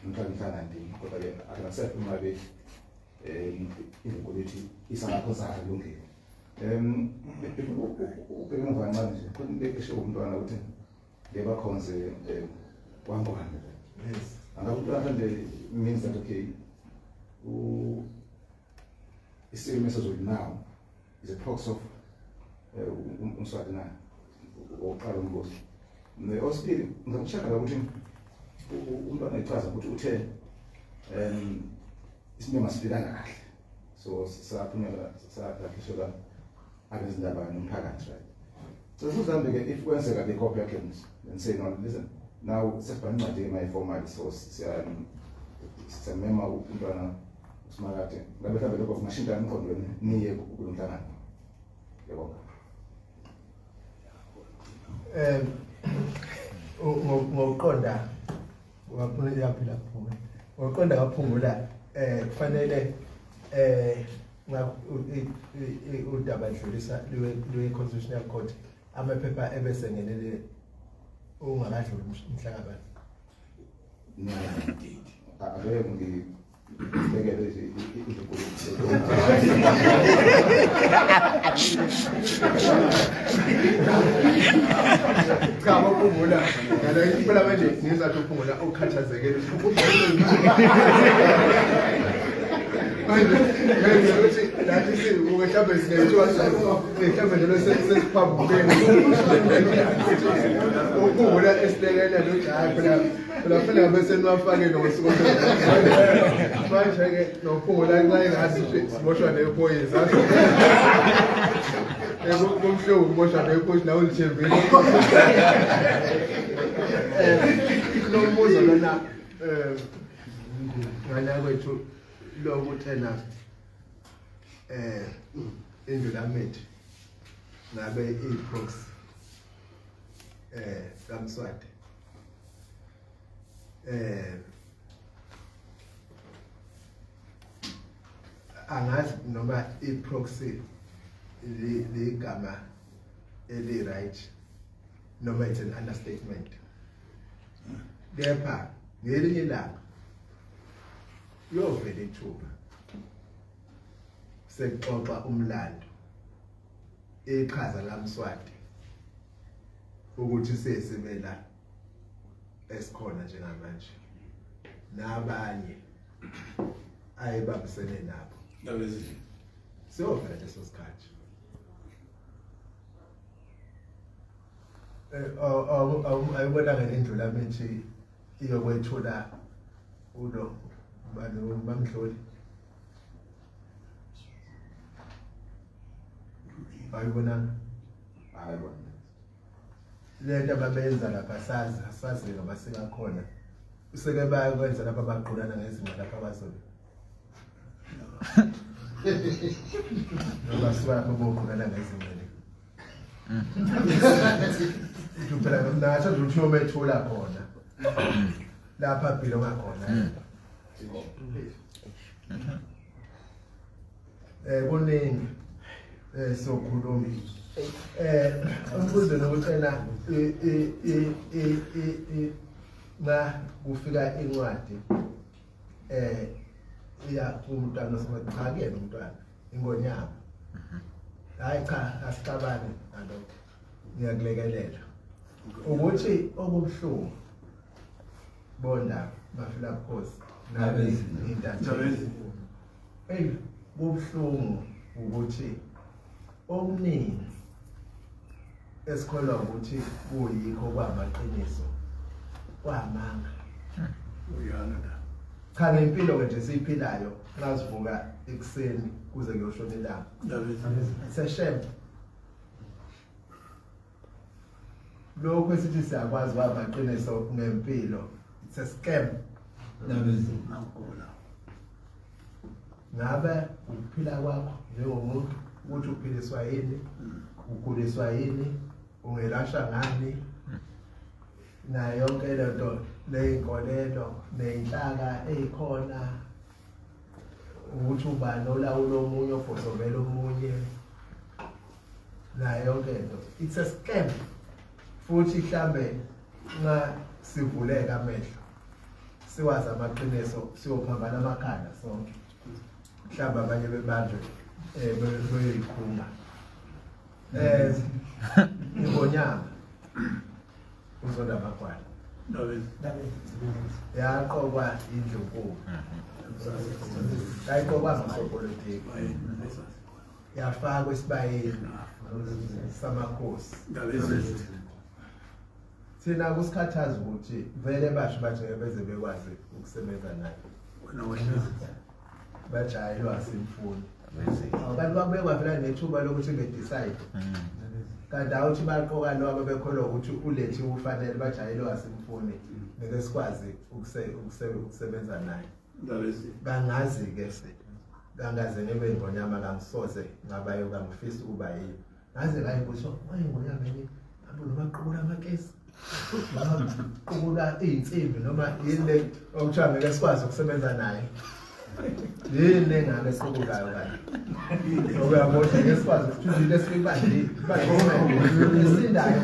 mhla 19, kodwa-ke akunasekho uma be indlunkulu ithi isangaphosa alungile. Ubheke emuva kancane nje, khona into eshiwo umntwana ukuthi ngeke bakhonze kwangwane. Yes. Angabe umntwana mhlawumbe means that, okay, isimo esizulu now is a proxy of uMswati na oqala umbuso. Osibili, ngizokushaka la ukuthi umntwana echaza ukuthi uthe isimemo asifikanga kahle, so saphunyelwa, sakhishelwa abezindaba nomphakathi, right? So mhlawumbe-ke if kwenzeka they go back and say, "No, listen, now sesibhala incwadi emayi-formal, so siyamema umntwana uSimakade," ngabe mhlawumbe lokho kungashintsha emqondweni niye kulo mhlangano? Yebo. Ngokuqonda waphula yaphila phuma, ngokuqonda kaPhungula, kufanele udaba dlulisa liwe Constitutional Court, amaphepha ebese ngenele ungakadluli umhlangano. Angeke ngibekele indlunkulu. Cha, waphungula ngala phela manje, ngizathu uphungula ukhathazekele manje ukuthi nathi sibuke mhlawumbe sinethiwa mhlawumbe njalo sesiphambukeni, uphungula esilekelela ukuthi hhayi phela phela phela bese niwafake nosuku manje-ke nophungula nxa engathi siboshwa nephoyisa, kumhlungu ukuboshwa nephoyisa nawe ulithembile. Lo mbuzo lona, ngana kwethu, lokuthi ena indlulamethi ngabe i-proxy kaMswati, angazi noma i-proxy ligama eli right noma it's an understatement, kepha ngelinye ilanga kuyovela ithuba sekuxoxa umlando, iqhaza laMswati ukuthi sesimela esikhona njengamanje nabanye. Ayebambisene nabo. Siyovela leso sikhathi. Ayibona ngendlu lami nje iyokwethula ulo bani bamdluli. Ayibonanga. Hayi bona. Lento ababenza lapha sazi asazi ngoba singakhona. Useke bayakwenza lapha baqulana ngezinqa lapha kwaZulu. Noma suka lapho boqulana ngezinqa le. Uthi phela nathi nje uthi uyomethula khona. Lapha belonga khona. Kuningi sokhuluma. Umbuzo nokucela i i i i i kufika incwadi iya kumntwana sokuthi cha kuyena umntwana ingonyama. Hayi cha, asixabane ngalokho. Ngiyakulekelela. Ukuthi okubuhlungu bonda bafila bukhosi nabe intatheli. Hey, kubuhlungu ukuthi okuningi esikholwa ukuthi kuyikho kwamaqiniso kwamanga. Cha, ngempilo ke nje siyiphilayo ngazivuka ekuseni kuze kuyoshona ilanga. Seshem. Lokho esithi siyakwazi kwamaqiniso ngempilo, it's a scam. Ngabe ukuphila kwakho njengomuntu ukuthi uphiliswa yini, ukhuliswa yini, ungelasha ngani, nayo yonke lento leyinkolelo neyinhlaka eyikhona ukuthi ubani olawula omunye obhozobela omunye nayo yonke into, it's a scam. Futhi mhlambe nxa sivuleka amehlo siwazi amaqiniso siyophambana amakhanda sonke, mhlawumbe abanye bebanjwe beyikhunga ingonyama uzonda amagwala yaqokwa indlunkulu, ayiqokwa ngasopolitiki, yafakwa esibayeni samakhosi. Thina kusikhathaza ukuthi vele basho bathi ngeke beze bekwazi ukusebenza naye, bajayelwa asimfuni. Abantu bakubekwa vele nethuba lokuthi bedecide, kanti awuthi baqoka lo ababekholwa ukuthi ulethe ufanele, bajayelwa asimfuni, ngeke sikwazi ukusebenza naye. Kangazi-ke, kangaze ngibe ingonyama, kangisoze ngabayo, kangifisi ukuba yiyo. Ngaze ngayibuza wayingonyama yini ngabe noma qubula amakesi noma qubula iy'nsimbi noma yini le okuthiwa ngeke sikwazi ukusebenza naye, yini le ngabe equbulayo kanti okuyabona ngeke sikwazi ukuthi izinto esiyibandile esindayo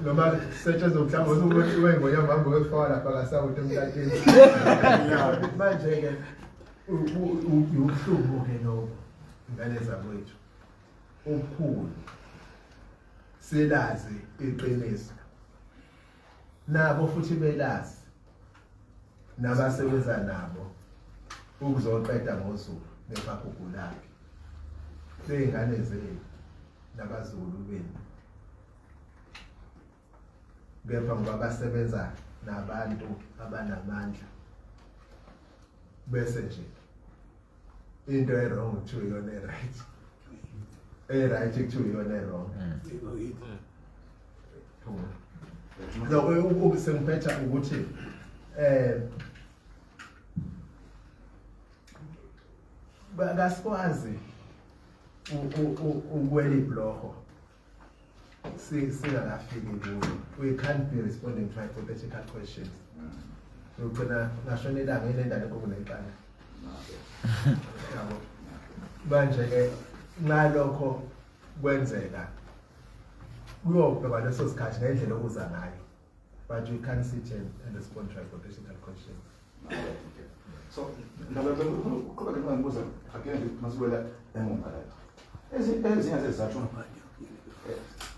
noma kusetshenziswa mhlawumbe ukuthi wengonyama hambe uyofaka lapha kasawuthi emtateni. Manje-ke ubuhlungu-ke lobo, ingane zakwethu, obukhulu. Silazi iqiniso nabo futhi belazi nabasebenza nabo ukuzoqeda ngoZulu nefagugu lakhe ley'ngane zenu nabazukulu benu, kepha ngoba basebenza nabantu abanamandla bese nje into e-wrong kuthiwa iyona e-right, e-right kuthiwa iyona e-wrong. So sengiphetha ukuthi kasikwazi ukwela ibhloho singakafiki kuyo. We can't be responding to hypothetical questions. Ugcina ngashona ilanga inendaba enkulu neqanda, yabo. Manje-ke ngalokho kwenzeka kuyobhekwa leso sikhathi ngendlela okuza ngayo, but we can't sit and respond to hypothetical questions. So ndaba uqhubeka ngibuza again masibuyela emuva la, ezinye zezizathu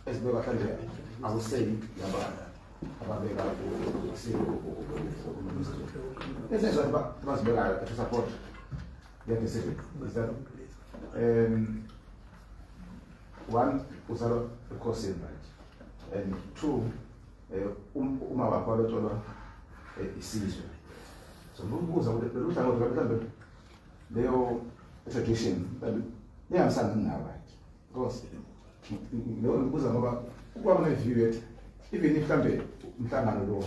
ezibekwa mhlawumbe awuseli yaba Ababeka isilo uminister. Ezinye izinto abazibekayo to support their decision is that one, uzalwa ebukhosini, right, and two, uma wakho walotsholwa isizwe. So ngikubuza ukuthi lolu hlangothi mhlawumbe leyo tradition mhlawumbe liyahambisana nawo, right? Because leyo ngibuza ngoba kwaba ne-view yethu, even if mhlawumbe umhlangano lo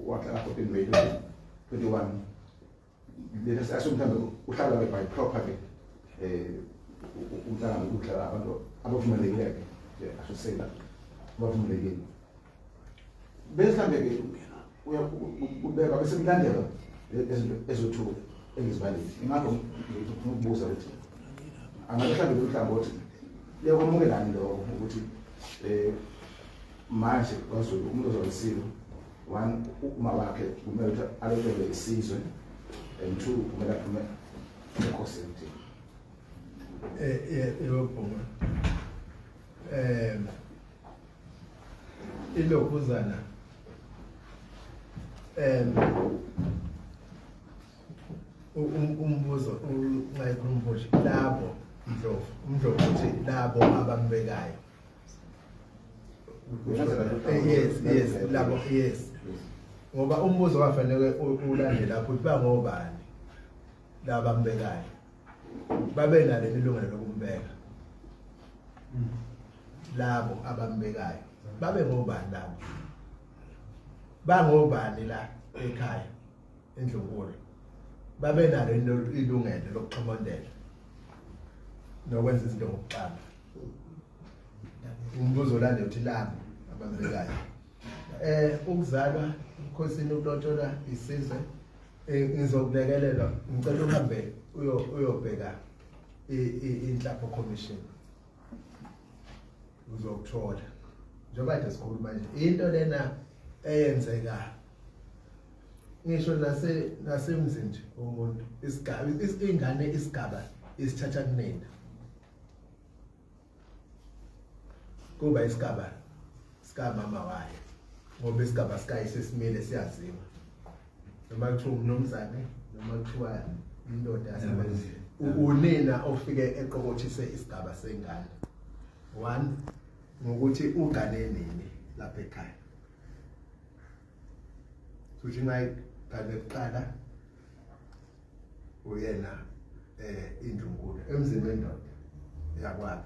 wahlala 14 May 2021, let us assume mhlawumbe uhlala ke by proper ke umhlangano uhlala abantu abavumelekile ke, I should say that abavumelekile, bese mhlawumbe ke uya kubeka bese kulandela lezinto ezothu engizibalile. Ingakho ngifuna ukubuza ukuthi angabe mhlawumbe lolu hlangothi liyakwamukelani lokho ukuthi manje kwaZulu umuntu ozoba one, uma wakhe kumele ukuthi alotshelwe isizwe, and two, kumele aphume ekhosini? Yebo Bhunga. Ilokhuzana umbuzo ungayikhuluma nje labo Ndlovu, uMdlovu uthi labo abambekayo. Yes, labo, yes, ngoba umbuzo wafanele ulande lapho ukuthi bangobani laba ambekayo, babe nalo ilungelo lokumbeka labo abambekayo, babe ngobani labo, bangobani la ekhaya endlunkulu, babe nalo ilungelo lokuxhomondela nokwenza izinto ngokuxaba. Umbuzo olande uthi labo abambekayo, ukuzalwa ebukhosini, ukulotsholwa isizwe, ngizokulekelela, ngicela uhambe uyobheka inhlapho commission, uzokuthola. Njengoba nje sikhuluma nje, into lena eyenzeka ngisho nasemzini nje, umuntu isigaba ingane isigaba isithatha kunina, kuba isigaba sikamama wayo, ngoba isigaba sikayise simile, siyaziwa, noma kuthiwa umnumzane noma kuthiwa indoda yasemanzini, unina ofike eqokothise isigaba sengane. One, ngokuthi ugane nini lapha ekhaya, futhi ngayigane kuqala uyena indlunkulu emzini wendoda yakwabo,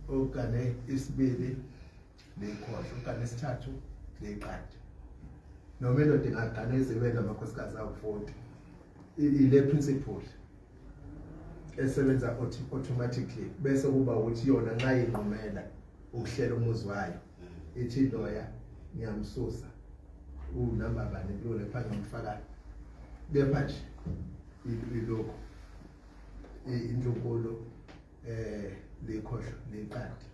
ogane isibili leyikhohlo, ogane isithathu leyiqadi, noma indoda ingagana izibe namakhosikazi awu-40, ile principle esebenza automatically. Bese kuba ukuthi yona nxa inqumela ukuhlela umuzi wayo, ithi loya ngiyamsusa, unamba bani kulo lepha ngiyamfaka, kepha nje ilokhu indlunkulu lekhohlo leqadi.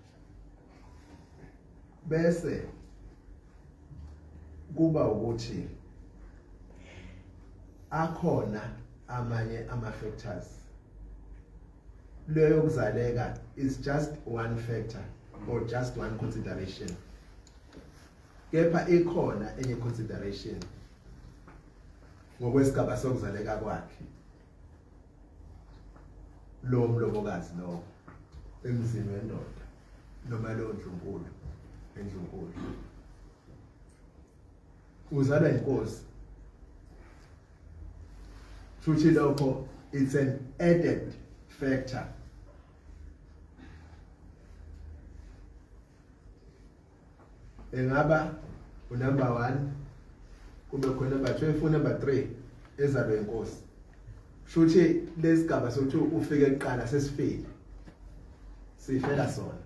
Bese kuba ukuthi akhona amanye ama factors. Leyo kuzaleka is just one factor or just one consideration, kepha ikhona enye consideration ngokwesigaba sokuzaleka kwakhe lo mlobokazi lo emzini wendoda noma lo ndlunkulu. Endlunkulu uzalwa inkosi, futhi lokho it's an added factor. Engaba unumber 1, kube khona number 2, 4, number 3 ezalwe inkosi, shuthi lesigaba sokuthi ufike kuqala sesifile, sifela sona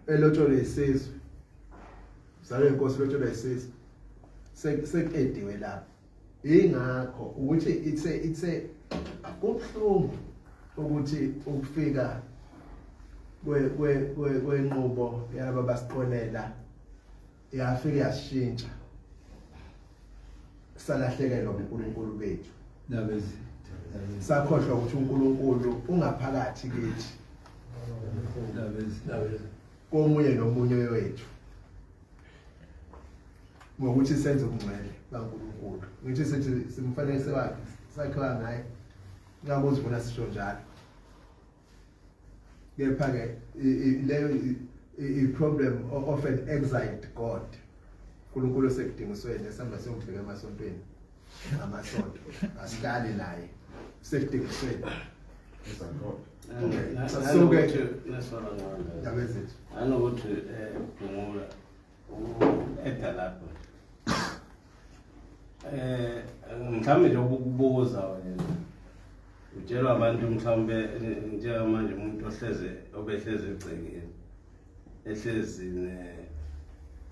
elotsholwe isizwe, zalwe inkosi, lotsholwe isizwe, sekuediwe lapho. Ingakho ukuthi it's a kubuhlungu ukuthi ukufika kwe kwe kwenqubo yalaba basiqonela yafika yashintsha, salahlekelwa uNkulunkulu bethu, sakhohlwa ukuthi uNkulunkulu ungaphakathi kithi komunye nomunye wethu. Ngokuthi senze ubungcwele kaNkulunkulu. Ngithi sithi simfanekise wakhe, sakhiwa ngaye. Ngakuzibona sisho njalo. Kepha ke leyo i-problem of an exiled God. uNkulunkulu osekudingisweni esihamba siyombheka emasontweni amasonto asihlali naye usekudingisweni. Suke ndaba ezethu nanokuthi Phungula eda lapho mhlawumbe nje ukukubuza wena utshelwa abantu mhlawumbe njengamanje umuntu ohleze obehleze egcekeni ehlezi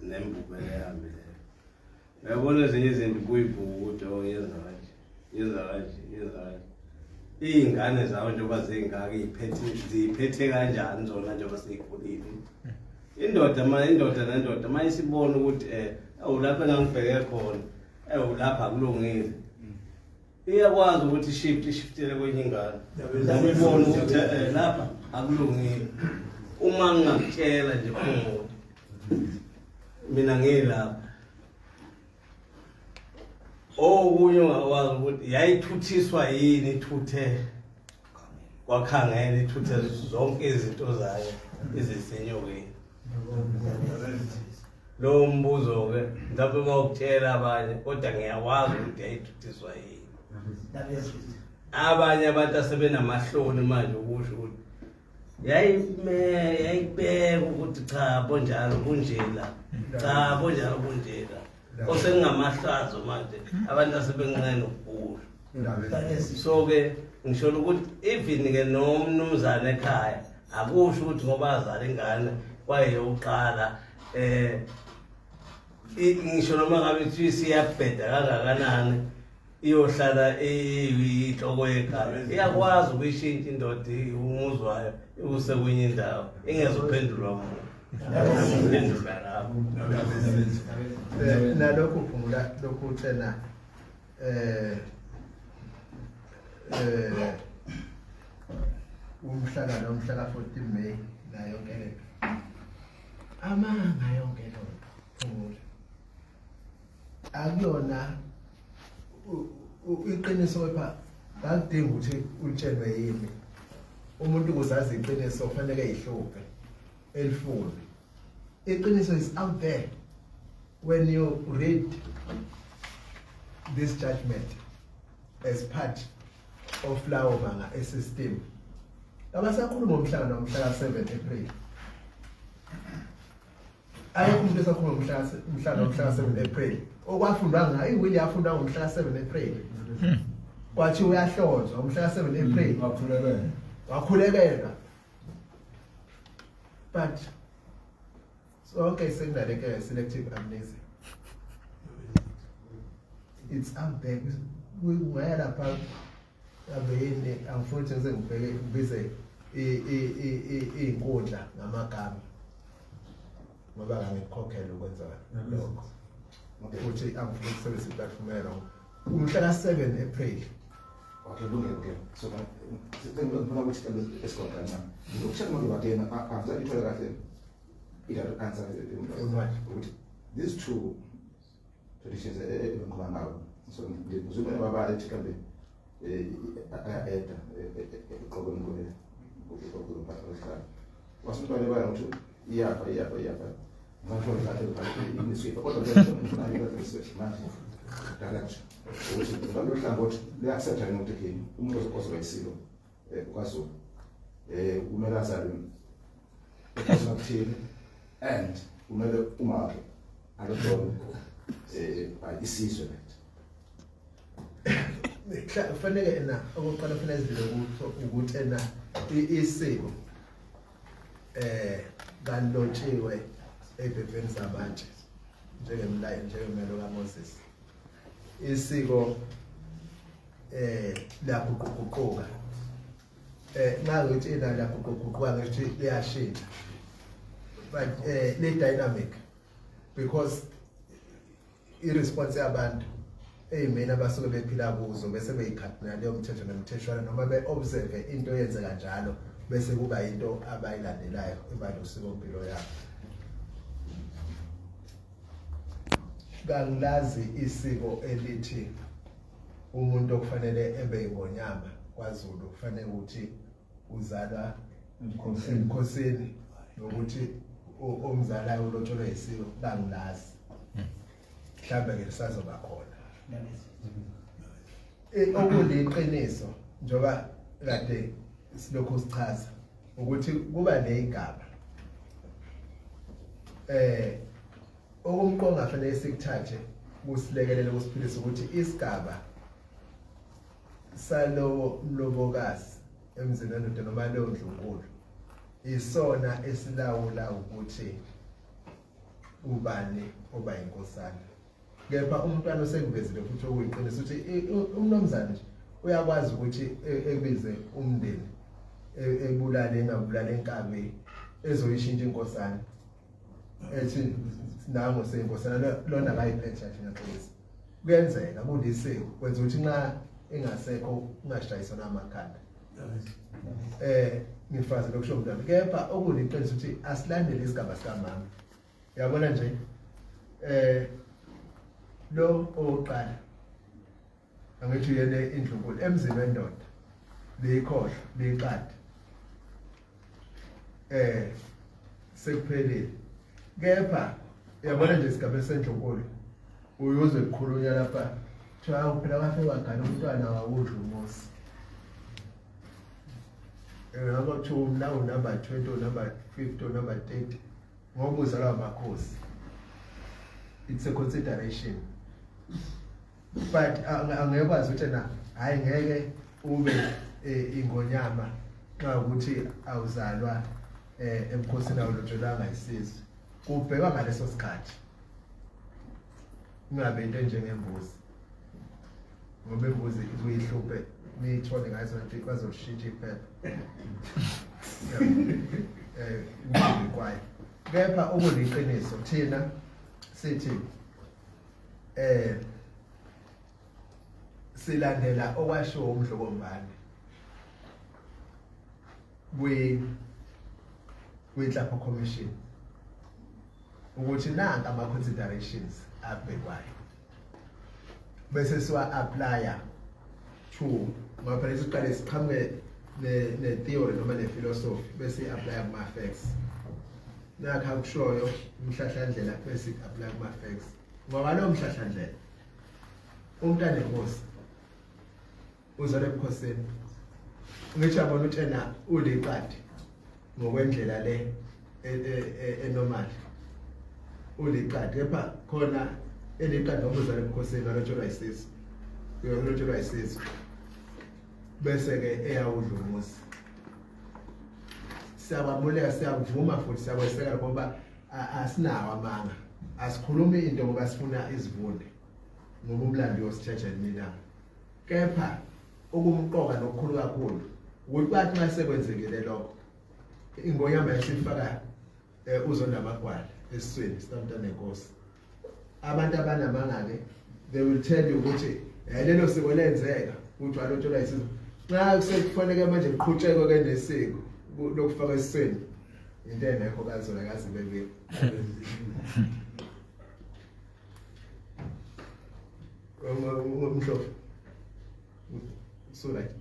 nembubele ehambileyo uyabona ezinye izinto kuyibuka ukuthi oh yenza kanje yenza kanje yenza kanje iy'ngane zawo njengoba zingaka iy'phethe ziyiphethe kanjani zona njengoba seyikhulile indoda ma indoda nendoda uma isibona ukuthi um lapho engangibheke khona ewu lapha akulungile iyakwazi ukuthi ishift ishiftele kwenye ingane ngoba ibona ukuthi lapha akulungile. Uma ngingakutshela nje Phumulo, mina ngilapha okunye ongakwazi ukuthi yayithuthiswa yini ithuthe kwakhangela ithuthe zonke izinto zayo izisenyokeni. Lowo mbuzo-ke mhlawumbe uma ukutshela abanye kodwa ngiyakwazi ukuthi yayithuthiswa yini. Abanye abantu asebenamahloni manje ukusho ukuthi yayibeka ukuthi cha bonjalo kunjela, cha bonjalo kunjela, osengamahlazo manje abantu asebenqena ukukusho. So-ke ngisho ukuthi even-ke nomnumzane ekhaya akusho ukuthi ngoba azala ingane kwayeyokuqala ngisho noma ngabe kuthiwa isiyabheda kangakanani iyohlala iyinhloko yekhaya, iyakwazi ukuyishintsha indoda umuzi wayo iwuse kwenye indawo ingezophendulwa muntu. Uphendula lapho. Nalokhu Phungula lokhu uthena umhlangano umhla ka-14 May nayo yonke lento amanga yonke lonto Phungula akuyona iqiniso kepha akudingi ukuthi utshelwe yimi. Umuntu ukuze azi iqiniso kufanele eyihluphe elifune. Iqiniso is out there. When you read this judgment as part of lawo manga e-system, abasakhuluma ngomhlangano womhla ka-7 April. Ayikho umuntu esakhuluma ngomhlangano womhla ka-7 April. Okwafundwa ngayo iwili yafundwa ngomhla ka-7 April. Kwathi uyahlonzwa ngomhla ka-7 April. Wakhulekelwa. Wakhulekelwa. But sonke sekunaleke selective amnesia. It's out there. Ungaya lapha abeyini angifuni ukuthi ngize ngibheke ngibize iy'nkundla ngamagama ngoba ngangikukhokhela ukwenza lokho. Futhi angifuni ukusebenzisa i-platform e-wrong. Umhla ka-7 April. Okay, kulungile ke. So ngifuna ukuthi esigodla kancane. Ukushaya manje bakena angizange ngithole kahle i-direct answer ukuthi these two traditions engikhuluma ngawo. So ngizobona babala ethi kambe aya-eda eqokweni kwe wasumntwana ebala ukuthi iyafa iyafa iyafa. Ngangithole kahle inisipha kodwa ngifuna manje direct ukuthi ngalolu hlangothi liya-accepta yini ukuthi okay umuntu ozoba isilo kwaZulu kumele azalwe ekhosini okuthile and kumele uma wakhe alojole isizwe lethu. Kufanele ena okokuqala kufanele sidlule ukuthi ena isiko kalotshiwe ey'bhebheni zabantu njengemlayo njengemelo kaMoses. Isiko liyaguquguquka. Nxa ngithi ina liyaguquguquka ngithi liyashintsha. But li dynamic because i-response yabantu ey'meni abasuke bephila kuzo bese beyikhathina leyo mthetho nemitheshwana noma be-observe into eyenzeka njalo bese kuba into abayilandelayo iba nosikompilo yabo. Kangilazi isiko elithi umuntu okufanele ebe ingonyama kwaZulu kufanele ukuthi uzalwa emkhosini nokuthi omzalayo ulotsholwa isiko, kangilazi. Mhlambe ke lisazoba khona. Okuliqiniso njengoba kade silokhu sichaza ukuthi kuba nezigaba okumqonga fanele sikuthathe kusilekelele kusiphilisa ukuthi isigaba salowo mlobokazi emzini wendoda noma leyo ndlunkulu isona esilawula ukuthi ubani oba inkosana. Kepha umntwana osekuvezile futhi okuyiqiniso ukuthi umnomzane nje uyakwazi ukuthi ebize umndeni ebulale engabulala inkabi ezoyishintsha inkosana ethi nango seyinkosana lona akayiphethe nje ngaxolisa. Kuyenzeka kulisiko kwenza ukuthi nxa engasekho kungashayisana amakhanda. Ngifaze lokusho mntwana, kepha okuliqiniso ukuthi asilandele isigaba sikamama. Uyabona nje lo owokuqala angithi uyena indlunkulu emzini wendoda liyikhohlo liyiqadi sekuphelile. Kepha uyabona nje isigaba sendlunkulu uyuzwe kukhulunywa lapha kuthiwa phela kwafike wagana umntwana wawudla umuzi. Ngakho kuthiwa umlawu number 20 number 50 number 30 ngoba uzalwa amakhosi. It's a consideration. But angekwazi ukuthi na hayi ngeke ube ingonyama nxa ukuthi awuzalwa emkhosini awulotshelwanga isizwe. Kubhekwa ngaleso sikhathi. Kungabe into enjengembuzi. Ngoba imbuzi ibuyihluphe niyithole ngazo nje bazoshintsha iphepha. Kwayo. Kepha okuliqiniso thina sithi silandela okwashiwo uMdlokombane kwi-Nhlapho Commission ukuthi nanka ama considerations abhekwayo bese siwa applya to ngoba phela siqale siqhamuke ne theory noma ne philosophy bese applya kuma facts. Nakha kushoyo umhlahlandlela bese applya kuma facts. Ngoba lo mhlahlandlela umntana enkosi uzalwa ebukhosini ngisho yabona ukuthi ena uliqadi ngokwendlela le enormal uliqadi, kepha khona eliqadi ngoba uzalwa ebukhosini alotshelwa isizwe, uyotshelwa isizwe bese ke eyawudla umuzi. Siyabamuleka, siyakuvuma futhi siyakweseka ngoba asinawo amanga, asikhulumi into ngoba sifuna izivunde ngoba umlando uyosithetha nina. Kepha okumqoka nokukhulu kakhulu ukuthi kwathi nxa sekwenzekile lokho ingonyama yasifaka uzondamagwala esiswini sikamntana nenkosi. Abantu abanamanga ke they will tell you ukuthi lelo siko lenzeka ukuthi walotshelwa isizwe. Nxa sekufanele manje kuqhutshekwe ke nesiko lokufaka esiswini into engekho kaZulu akaze bebe. Umhlophe. So right.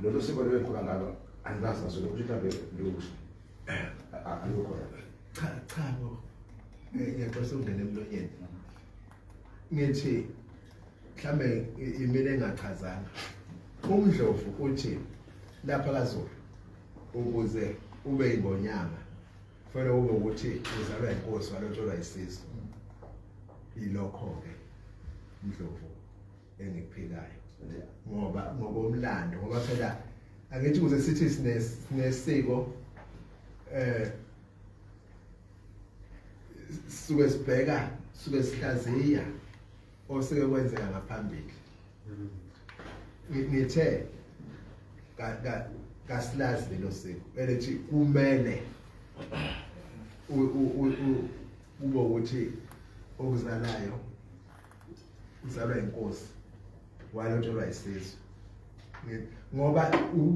Lolu siko lwekhula ngalo angilazi kaZulu ukuthi mhlawumbe lukusho alukho. Cha cha bo. Ngiyaxolisa ukungena emlonyeni. Ngithi mhlambe imile engachazanga. UMdlovu uthi lapha kaZulu ukuze ube ingonyama kufanele ube ukuthi uzalwa inkosi walotsholwa isizwe. Yilokho ke Mdlovu engikuphikayo ngoba ngokomlando, ngoba phela angithi ukuze sithi sinesiko suke sibheka suke sihlaziya oseke kwenzeka ngaphambili. Ngithe kasilazi lelo siko elithi kumele Kube ukuthi okuzalayo uzalwa inkosi, walotshelwa isizwe, ngoba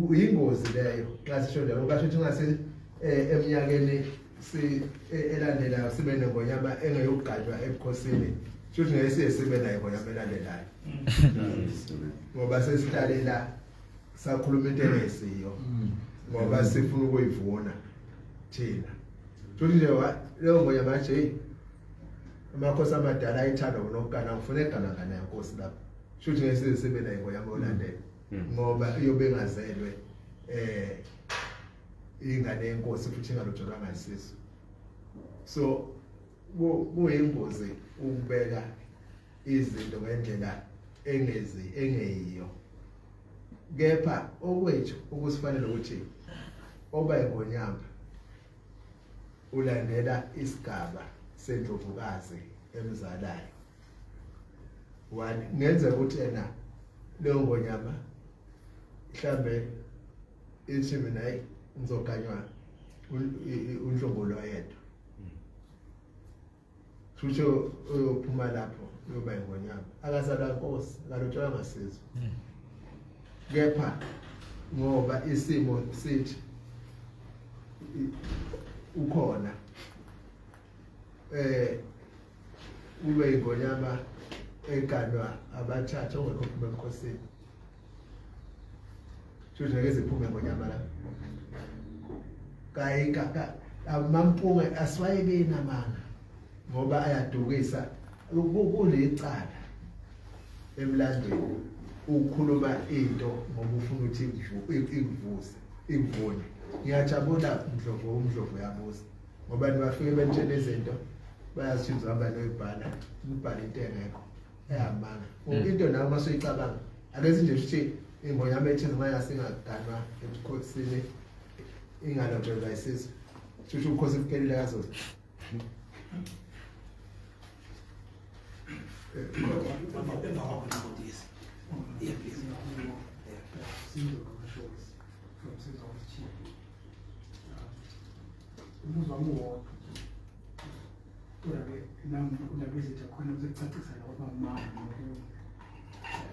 uyingozi leyo xa sisho njalo, ngoba shuthi ngase eminyakeni si elandelayo sibe nengonyama engeyokugajwa ebukhosini, shuthi ngeke siye sibe nayo ingonyama elandelayo, ngoba sesihlalela sakhuluma into engesiyo, ngoba sifuna ukuyivuna thina. Futhi nje leyo ngonyama nje, amakhosi amadala ayithanda nokugana, ngifuna egana ngana yenkosi lapho, shuthi ngeke size sibe nayo ingonyama olandela, ngoba iyobe engazelwe ingane yenkosi futhi ingalotsholwanga isisu. So kuyingozi ukubeka izinto ngendlela engezi engeyiyo, kepha okwethu okusifanele ukuthi oba ingonyama ulandela isigaba sendlovukazi emzalayo. One, kungenzeka ukuthi yena leyo ngonyama mhlambe ithi, "Mina, hayi, ngizoganywa unhlongolo oyedwa," futhi uyophuma lapho uyoba ingonyama, akazalwa nkosi, akalotshelwa ngasizwe, kepha ngoba isimo sithi ukhona kube ingonyama eganwa abathathu ongekho phuma ebukhosini, shuthi ngeke ziphume ngonyama la. Kayi ka amampunge asiwayekeni amanga, ngoba ayadukisa. Kulecala emlandweni ukukhuluma into ngoba ufuna ukuthi ikuvuse, ikuvune. Ngiyajabula, Ndlovu, uMdlovu uyabuza, ngoba nibafike benitshela izinto, bayazithinza, hamba noyibhala, nibhale into engekho eyamanga. Into nawe uma usuyicabanga, ake nje ukuthi ingonyama ethize uma yasingaganwa ebukhosini, ingalotshelwa isizwe, shusho ubukhosi buphelile kaZulu. Emva kwakho Nqabutisi. Yeah, please. Sizwe Kamashozi from Sizwe TV. Umbuzo wami uwodwa, kodwa-ke nami undabezitha khona kusekucacisa la kwabamama nokunye,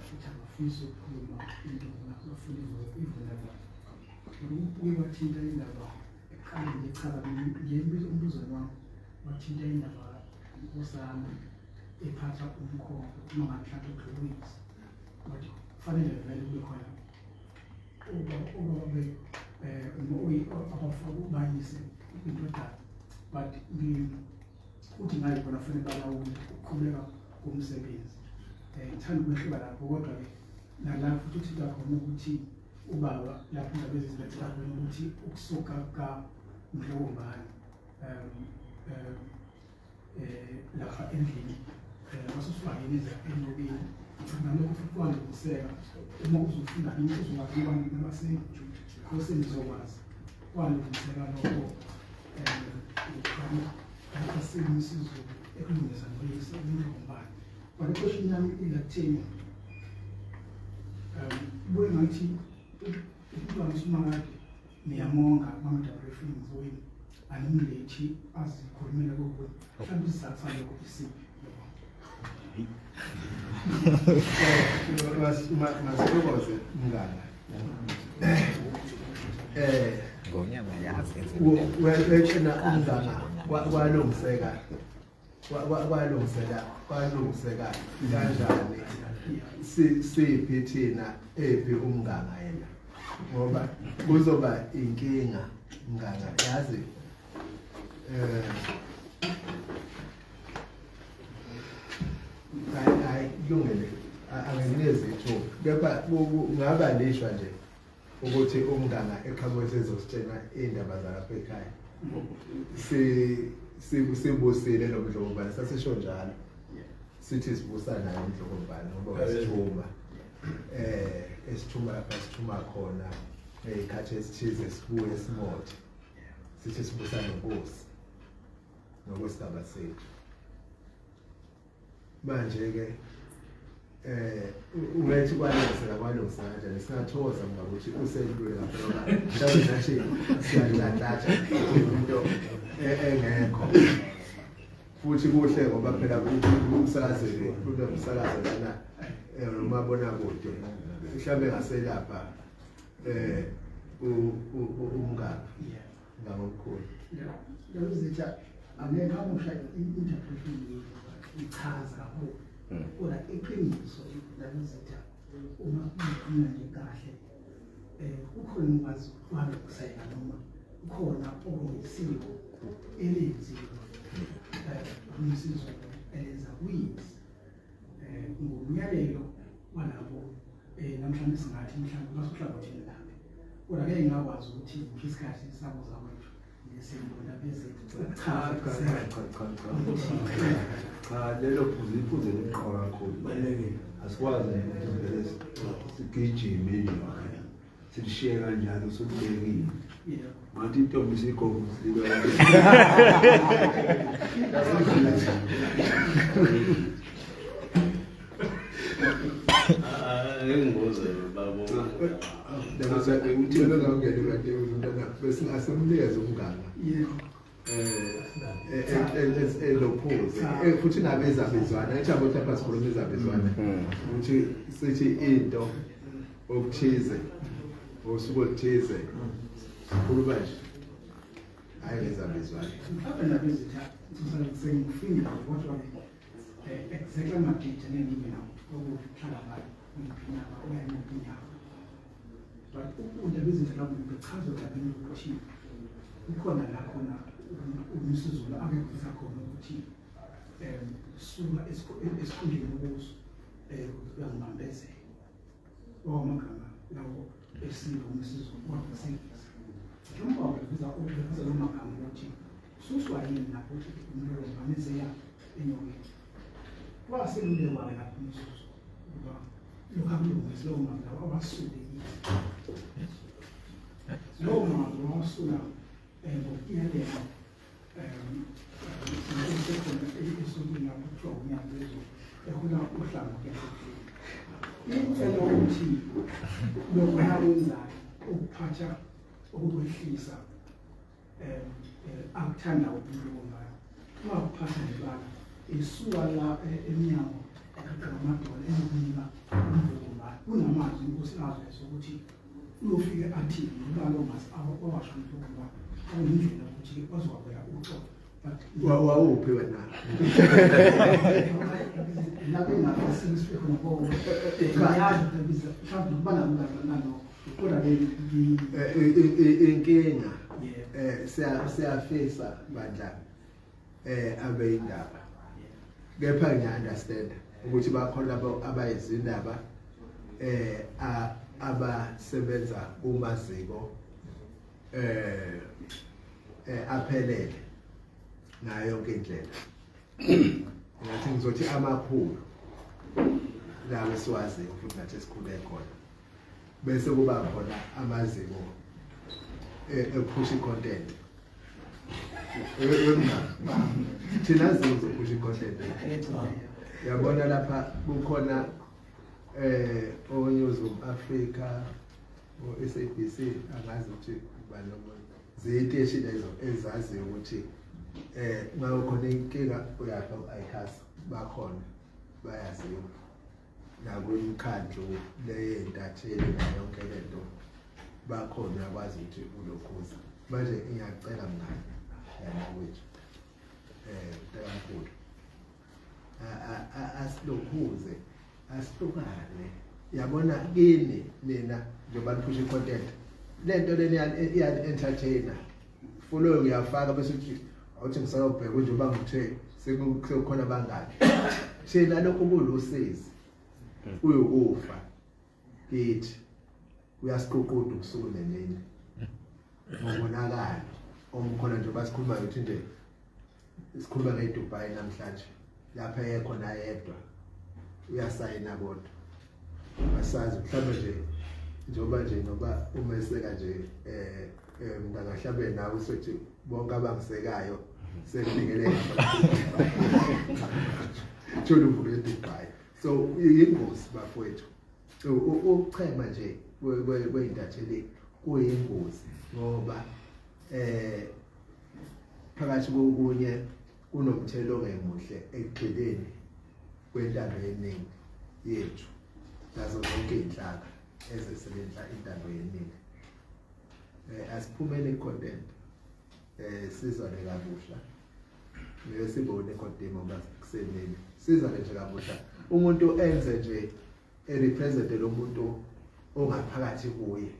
futhi abafisi ukukhuluma into bafuna ivuna la. Kodwa ubuye wathinta indaba ekuqaleni nje, chaza nje umbuzweni wami, wathinta indaba inkosana ephatha umkhonto uma ngabe mhlawumbe udlulise, wathi kufanele vele kube khona ubaba abafaka ubayise indodana, but uthi ngayo khona kufanele balawule ukuqhubeka komsebenzi. Ngithanda ukwehluka lapho, kodwa-ke nala futhi uthinta khona ukuthi ubaba lapho indaba ezizibethela khona ukuthi ukusuka kaMdlokombane um um lapha endlini wasusifakile enyokeni, nalokho futhi kwalungiseka. Uma uzofunda uzokwazi nabasekhosini uzokwazi kwalungiseka lokho um isizulu ekulungisa noyise uMdlokombane. But i-question yami ilakutheni, buye ngathi umntwana uSimakade niyamonga kwama-briefings wenu, animlethi azikhulumele kokunye, mhlawumbe isizathu salokho isiphi? Masithokoze mngane. Ngonyama yazi. Wetshena umngana, kwalungiseka, kwalungiseka, kwalungiseka kanjani? Siphi thina, ephi umnganga yena? Ngoba kuzoba inkinga, mnganga, yazi. Hayi, hayi, kulungele, anginikeze ithuba, kepha kungaba lishwa nje ukuthi umnganga eqhamuke sezositshena iy'ndaba zalapha ekhaya. Sibusile noMdlokombane, sasisho njalo, sithi sibusa naye uMdlokombane, ngoba wasithuma esithuma lapha sithuma khona ngey'khathi ezithize, sibuye simothe, sithi sibusa nenkosi ngokwesigaba sethu. Manje-ke ungethi kwalungiseka, kwalungisa kanjani? Singathokoza ngokuthi uselule lapho, ngoba mhlawumbe nathi siyanhlanhlatha into engekho. Futhi kuhle ngoba phela umsakazeli kunomsakazo lana umabonakude mhlawumbe ngaselapha umngaphi ngangomkhulu. Ndabezitha angeke amusha i-interpretation ichaza kakhulu, kodwa iqiniso ndabezitha uma ukhuluma nje kahle kukhona ukwazi ukulungiseka noma kukhona okuyisiko elenziwe umsizo elenza kuyisi ngomyalelo walabo namhlanje singathi mhlawumbe basohlangothini lakhe, kodwa ke ngingakwazi ukuthi ngisho isikhathi sabuza kwethu nesembona bezethu. Cha cha cha cha cha cha, lelo phuzu iphuzu elimqoka kakhulu. Asikwazi nje ukuthi vele sigijime nje silishiye kanjalo sulibekile. Ngathi intombi sigogo silwe. Engibuze babo. Ngicela ungangeni kade umntana bese asimnikeze umngane. Elophuze futhi ngabe izabizwana ethi abo lapha sikhuluma izabizwana ukuthi sithi into okuthize osuku oluthize sikhuluma nje hayi ngezabizwana. Mhlawumbe ndabezitha sengifingile, kodwa exactly amadate ngibe nawo okuhlala ngayo ngiphindaba okanye ngiphindaba, but undabezitha lapho bechaza odabeni ukuthi kukhona la khona uMisuzulu ake kufisa khona ukuthi suka esikhundleni ukuso uyangibambezela wamagama lawo esilo uMisuzulu wakusekisa njengoba uveza uveza lo magama ukuthi ususwa yini lapho ukuthi umuntu uzibambezeya enyokeni. Waselulekwa-ke lapho uMisuzu ukuba lokhu akulungise lowo mazwi lawo awasuke kithi, lowo mazwi wawasula ngokuyalela esekhona esukwini lapho kuthiwa unyaka lezulu ehola uhlangothi yasebuhleni. Icela ukuthi lokhu akwenzayo ukuphatha ukukwehlisa akuthanda umuntu ngayo ungakuphatha ngebala isuka la emnyango eqeqa ngamadolo ezokunika umvuko ngayo kunamazwi inkosi aveze ukuthi uyofike athini ngoba lo mazi awasho umuntu ngoba awuyindlela ukuthi wazokwabela uxolo. Wawuphi wena? Lapho engafisi sifike khona ko ngiyazi mhlawumbe kuba nalokho, kodwa-ke inkinga siyafisa bandla abe indaba, kepha ngiya understand ukuthi bakhona labo abayizindaba abasebenza kumaziko aphelele ngayo yonke indlela, ngathi ngizothi amakhulu lawo esiwaziyo futhi nathi esikhule khona, bese kuba khona amaziko ephusha i-content. Thina zizophusha i-content, yabona lapha kukhona o-Newsroom Africa, o-SABC, angazi ukuthi ubani omunye, ziyiteshi lezo ezaziyo ukuthi ngabe khona inkinga uyapha u-ICASA, bakhona bayaziwa nakwimikhandlu leyentatheli nayo yonke lento bakhona, uyakwazi ukuthi ulokhuza. Manje ngiyacela mngani yana wethu mntakamkhulu asilokhuze asihlukane, yabona kini nina njengoba niphusha i-content lento leni iyani-entertainer follow uyafaka bese uthi awuthi ngisayobheka njengoba ngithe sekukhona bangaki. Thina lokhu kulusizi kuyukufa kithi, kuyasiququda ubusuku nemini ngomonakalo omkhona njengoba sikhuluma ukuthi nje sikhuluma ngeDubai namhlanje lapha ekhona yedwa uyasayina, kodwa asazi mhlawumbe nje njengoba nje noba umeseka nje mntangahlabe nawe usothi bonke abangisekayo sekunikele thola uvuke eDubai. So yingozi bafowethu ukuchema nje kweyintatheli, kuyingozi ngoba phakathi kokunye Kunomthelo ongemuhle ekugxileni kwentando yeningi yethu nazo zonke iy'nhlaka ezisebenza intando yeningi. Asiphumele content sizwane kabusha, ngeke sibone kodwa ngoba kusemini sizwane nje kabusha, umuntu enze nje erepresent lo muntu ongaphakathi kuye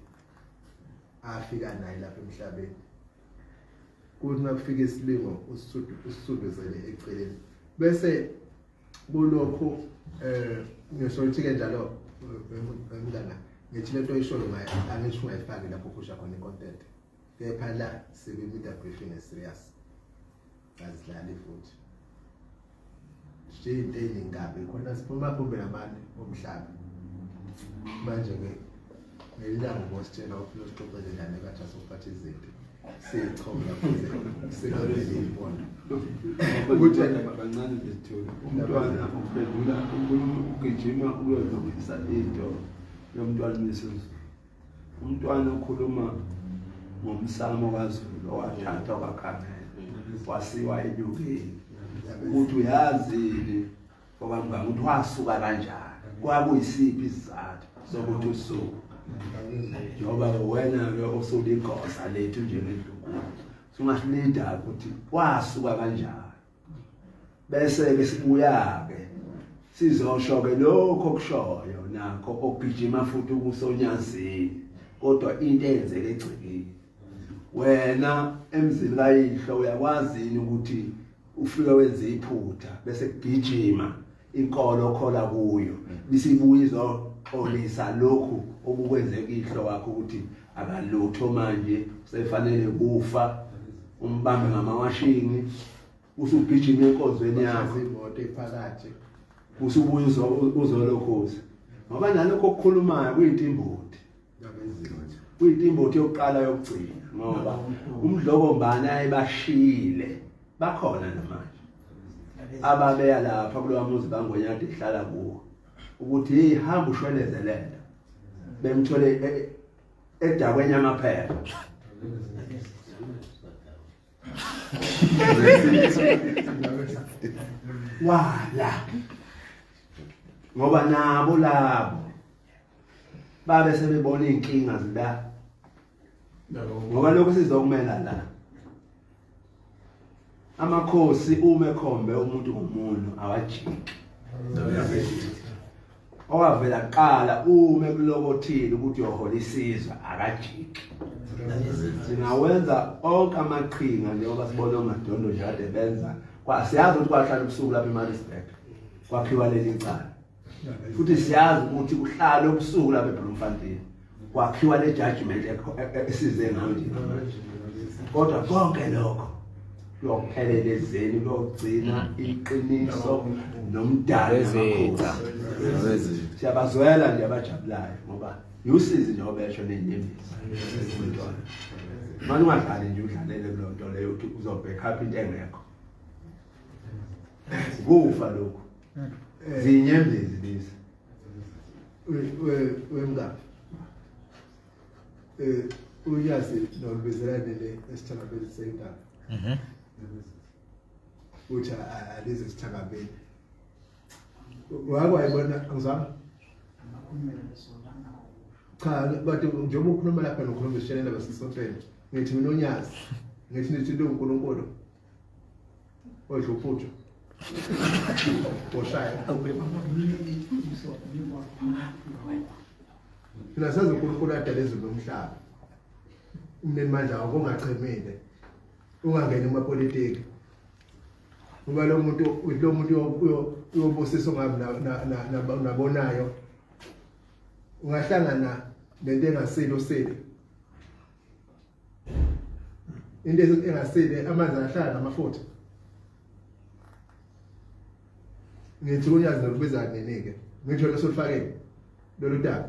afika naye lapha emhlabeni. Kuthi makufika isilingo usisuduzele eceleni, bese kulokhu ngisho ukuthi ke njalo mngana ngithi lento oyishoyo ngayo angisho ungayifaki lapho uphusha khona i-content, kepha la sikwi-media briefing e-serious, azidlali futhi into ey'ningi kabi khona, siphuma amagumbi namane omhlaba. Manje-ke ngelilanga ubositshela ufuna usixoxele njani kaJosophat izinto siyichome lapho singaleli impondo. Ukuthi kancane nje sithole umntwana uphendula unkulumo, ugijima ukuyolungisa into yomntwana uMisuzulu. Umntwana ukhuluma ngomsamo kaZulu owathathwa kwaKhamela wasiwa enyokeni, ukuthi uyazini okamngane ukuthi wasuka kanjani, kwakuyisiphi isizathu sokuthi usuke, njengoba wena-ke osuligosa lethu njengendlunkulu sungasilida ukuthi wasuka kanjani, bese-ke sibuya-ke sizosho-ke lokho okushoyo nakho okugijima futhi ukusonyazini, kodwa into eyenzeke egcekeni. Wena emzini kayihlo uyakwazi yini ukuthi ufike wenze iphutha bese kugijima inkolo okhola kuyo bisibuya izoxolisa lokhu okukwenzeka ihlo wakho ukuthi akalutho manje usefanele kufa, umbambe ngamawashingi usugijima enkonzweni yakho imoto iphakathi usubuya uzolokhuza, ngoba nalokho okukhulumayo kuyintimboti, kuyintimboti yokuqala yokugcina, ngoba umdlokombane ayebashiyile bakhona namanje ababeya lapha kulowa muzi bangonyade ihlala kuwo, ukuthi hey hamba ushweleze lento, bemthole edakweni amaphepha. Wala ngoba nabo labo babe sebebona iy'nkinga zila, ngoba lokhu sizokumela la amakhosi uma ekhombe umuntu ngomuntu awajiki, owavela kuqala uma ekulokothile ukuthi uyohola isizwe akajiki. Singawenza onke amaqhinga njengoba sibona omadondo nje kade benza, siyazi ukuthi kwahlala ubusuku lapha eMaritzburg kwakhiwa leli cala, futhi siyazi ukuthi kuhlala ubusuku lapha eBloemfontein kwakhiwa le judgment esize ngayo nje manje, kodwa konke lokho kuyophelela ezeni, kuyogcina iqiniso nomdali namakhosi. Siyabazwela nje abajabulayo ngoba usizi njengoba besho nenyembezi umntwana. Manje ungadlali nje udlalele kulo nto leyo ukuthi uzobackup into engekho, kufa lokhu, zinyembezi lezi. Wemngani uNyazi nolubizelane le esithangameni sentaba, uthi alize esithangameni wake wayibona angizwanga. Cha, but njengoba ukhuluma lapha nokhuluma isitshelela basesontweni, ngithi mina uNyazi ngithi nithi into uNkulunkulu odla uphuthu oshaya thina sazi uNkulunkulu adala izulu nomhlaba, umnini mandla wakho ungachemile, ungangeni kumapolitiki, ngoba lo muntu uyobusisa ungabi nabonayo, ungahlangana nento engasile usile into engasile, amanzi ahlala namafutha. Ngithi uNyazi nokubiza nini-ke, ngisho lesolufakele lolu daba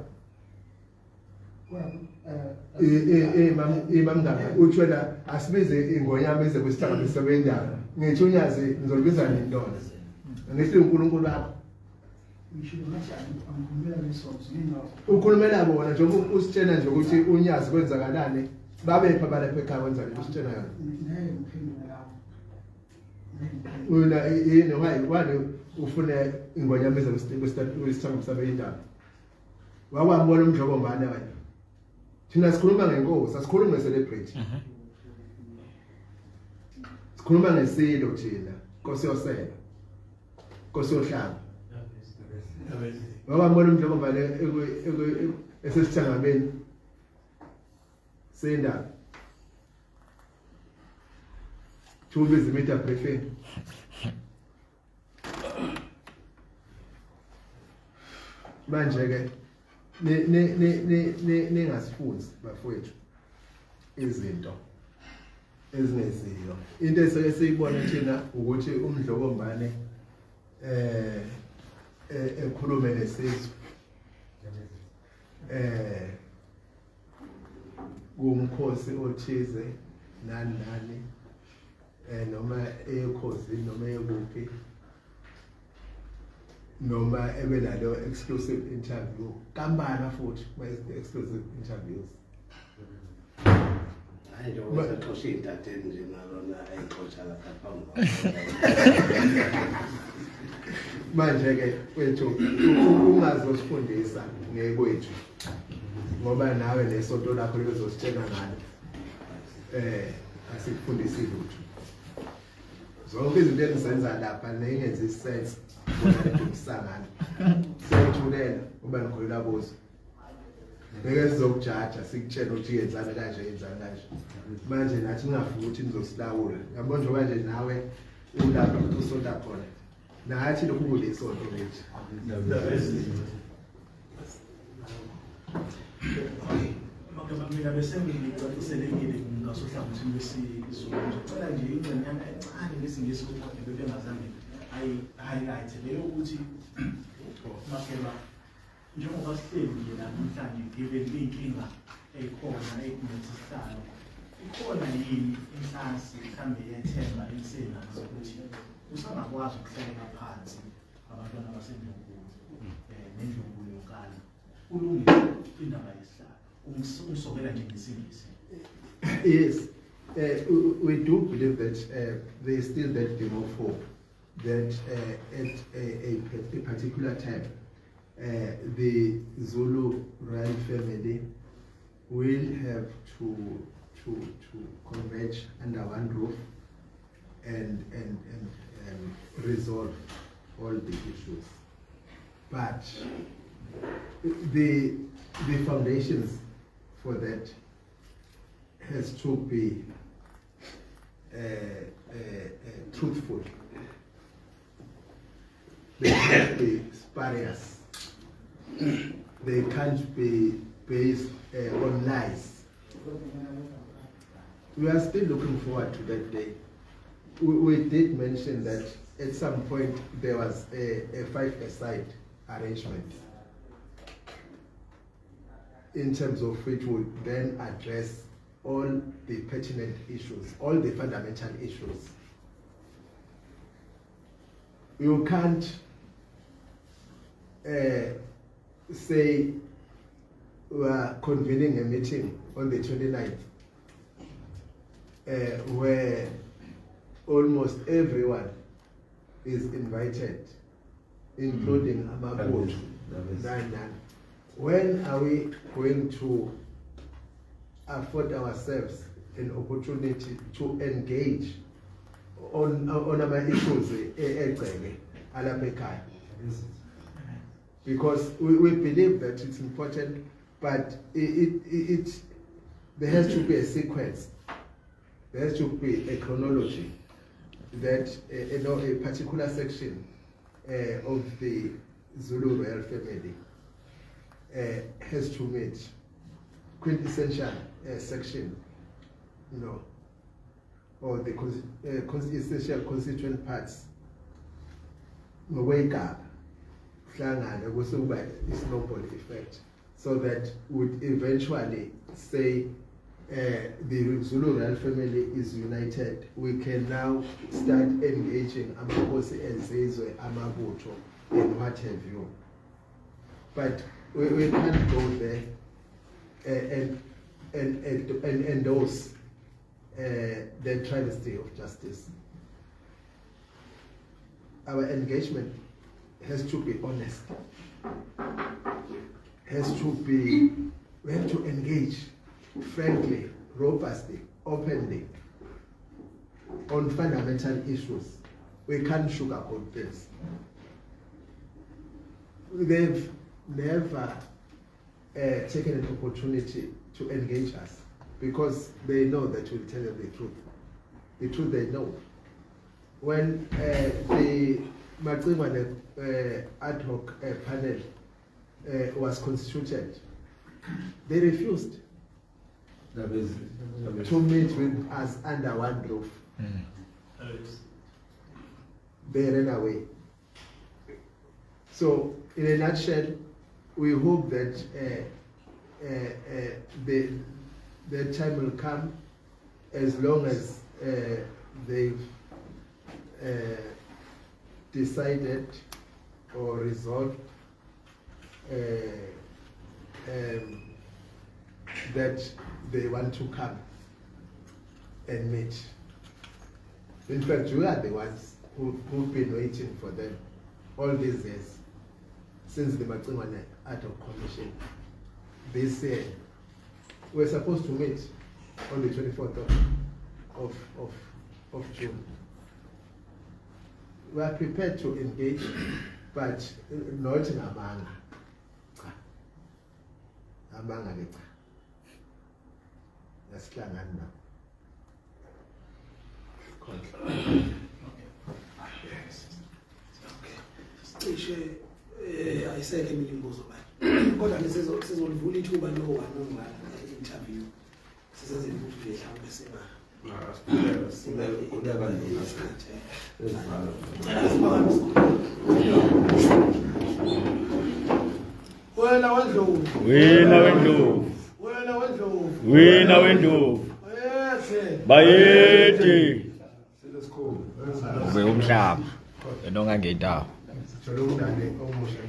imamngane uthi wena asibize ingonyama ize kwisihlanganiso sendaba. Ngithi uNyazi ngizolibiza nini lona? Ngithi uNkulunkulu wakho ukhulumela bona njengoba usitshena nje ukuthi uNyazi kwenzakalani, babephi abalapha ekhaya, kwenzani, usitshena yona. Una yini why ufune ingonyama eze kwisithambo sabeyindaba? Wakwambona uMdlokombane wena. Thina sikhuluma ngenkosi, asikhulumi nge-celebrity. Sikhuluma ngesilo thina, Nkosi yosela. Nkosi yohlanga. Wakwambona uMdlokombane esesithangameni sendaba. Thubiza media briefing. Manje ke ne ningasifunzi bafowethu izinto ezingeziyo. Into eseke siyibone thina ukuthi uMdlokombane ekhulume nesizwe kumkhosi othize nani nani noma eyekhozi noma eyekuphi noma ebe nalo exclusive interview kambalwa futhi exclusive interviews. Hayi, njengoba sexosha iy'ntatheli nje, nalona ayixosha lapha phambi. Manje ke wethu, ungazosifundisa ngekwethu ngoba nawe nesonto lakho lizositshela ngalo. Asikufundisi lutho. Zonke izinto engizenza lapha nengenza i-sense bona ngomsangano. Siyathulela uba ngikholelwa kuzo. Ngeke sizokujaja sikutshela ukuthi yenzani kanje, yenzani kanje. Manje nathi ningafuni ukuthi nizosilawula. Yabo, njengoba nje nawe ulapha ukuthi usonta khona. Nathi lokhu kulesonto lethu. Mina bese ngicaciselekile ngasohlangothini lwesiZulu. Ngizocela nje ingxenyana encane ngesiNgisi ukuthi bebengazange ayi-highlight leyo ukuthi, Mageba, njengoba sihleli nje la namhlanje, given iy'nkinga ey'khona ey'khungethe isihlalo, ikhona yini inhlansi mhlawumbe yethemba elisenalo ukuthi usangakwazi ukuhlaleka phansi abantwana baseNdlunkulu nendlunkulu yonkana, kulungile indaba yesihlalo? Ungisokela nje ngesiNgisi. Yes, we do believe that there is still that glimmer of hope that at a particular time the Zulu royal family will have to converge under one roof and resolve all the issues. But the foundations for that has to be truthful. They can't be spurious. They can't be based on lies. We are still looking forward to that day. We did mention that at some point there was a five-a-side arrangement in terms of which would then address all the pertinent issues, all the fundamental issues. You can't say we are convening a meeting on the 29th where almost everyone is invited, including amabutho. Nine, nine. When are we going to afford ourselves an opportunity to engage on our issues egceke alapha ekhaya? Because we believe that it's important, but it there has to be a sequence, there has to be a chronology that a particular section of the Zulu royal family has to meet, quintessential section, or the essential constituent parts ngokweyigaba hlangane kuse kuba i-snowball effect, so that would eventually say the Zulu royal family is united. We can now start engaging amakhosi ezizwe, amabutho and what have you. But we can't go there and endorse the travesty of justice. Our engagement has to be honest, has to be, we have to engage frankly, robustly, openly on fundamental issues. We can't sugarcoat things. They've never taken an opportunity to engage us because they know that we'll tell them the truth. The truth they know. When the Macingwane ad hoc panel was constituted, they refused to meet with us under one roof. They ran away. So, in a nutshell, we hope that the time will come, as long as they've decided or resolved that they want to come and meet. In fact, we are the ones who've been waiting for them all these years, since the Macingwane Ad Hoc Commission. This year, we're supposed to meet on the 24th of June. We are prepared to engage, but not in amanga. Cha. Amanga ke cha. Asihlangani nabo. Khona. Cishe ayisekho eminye imibuzo manje, kodwa ke sizolivula ithuba lo one on one interview, sizenzele ukuthi nje mhlawumbe singa isikhathi. Cela siphakamise. Wena wendlovu. Wena wendlovu. Wena wendlovu. Wena wendlovu. Bayethe. Bayethe. Ube umhlaba wena ongangentawo. Sithole umngane omusha.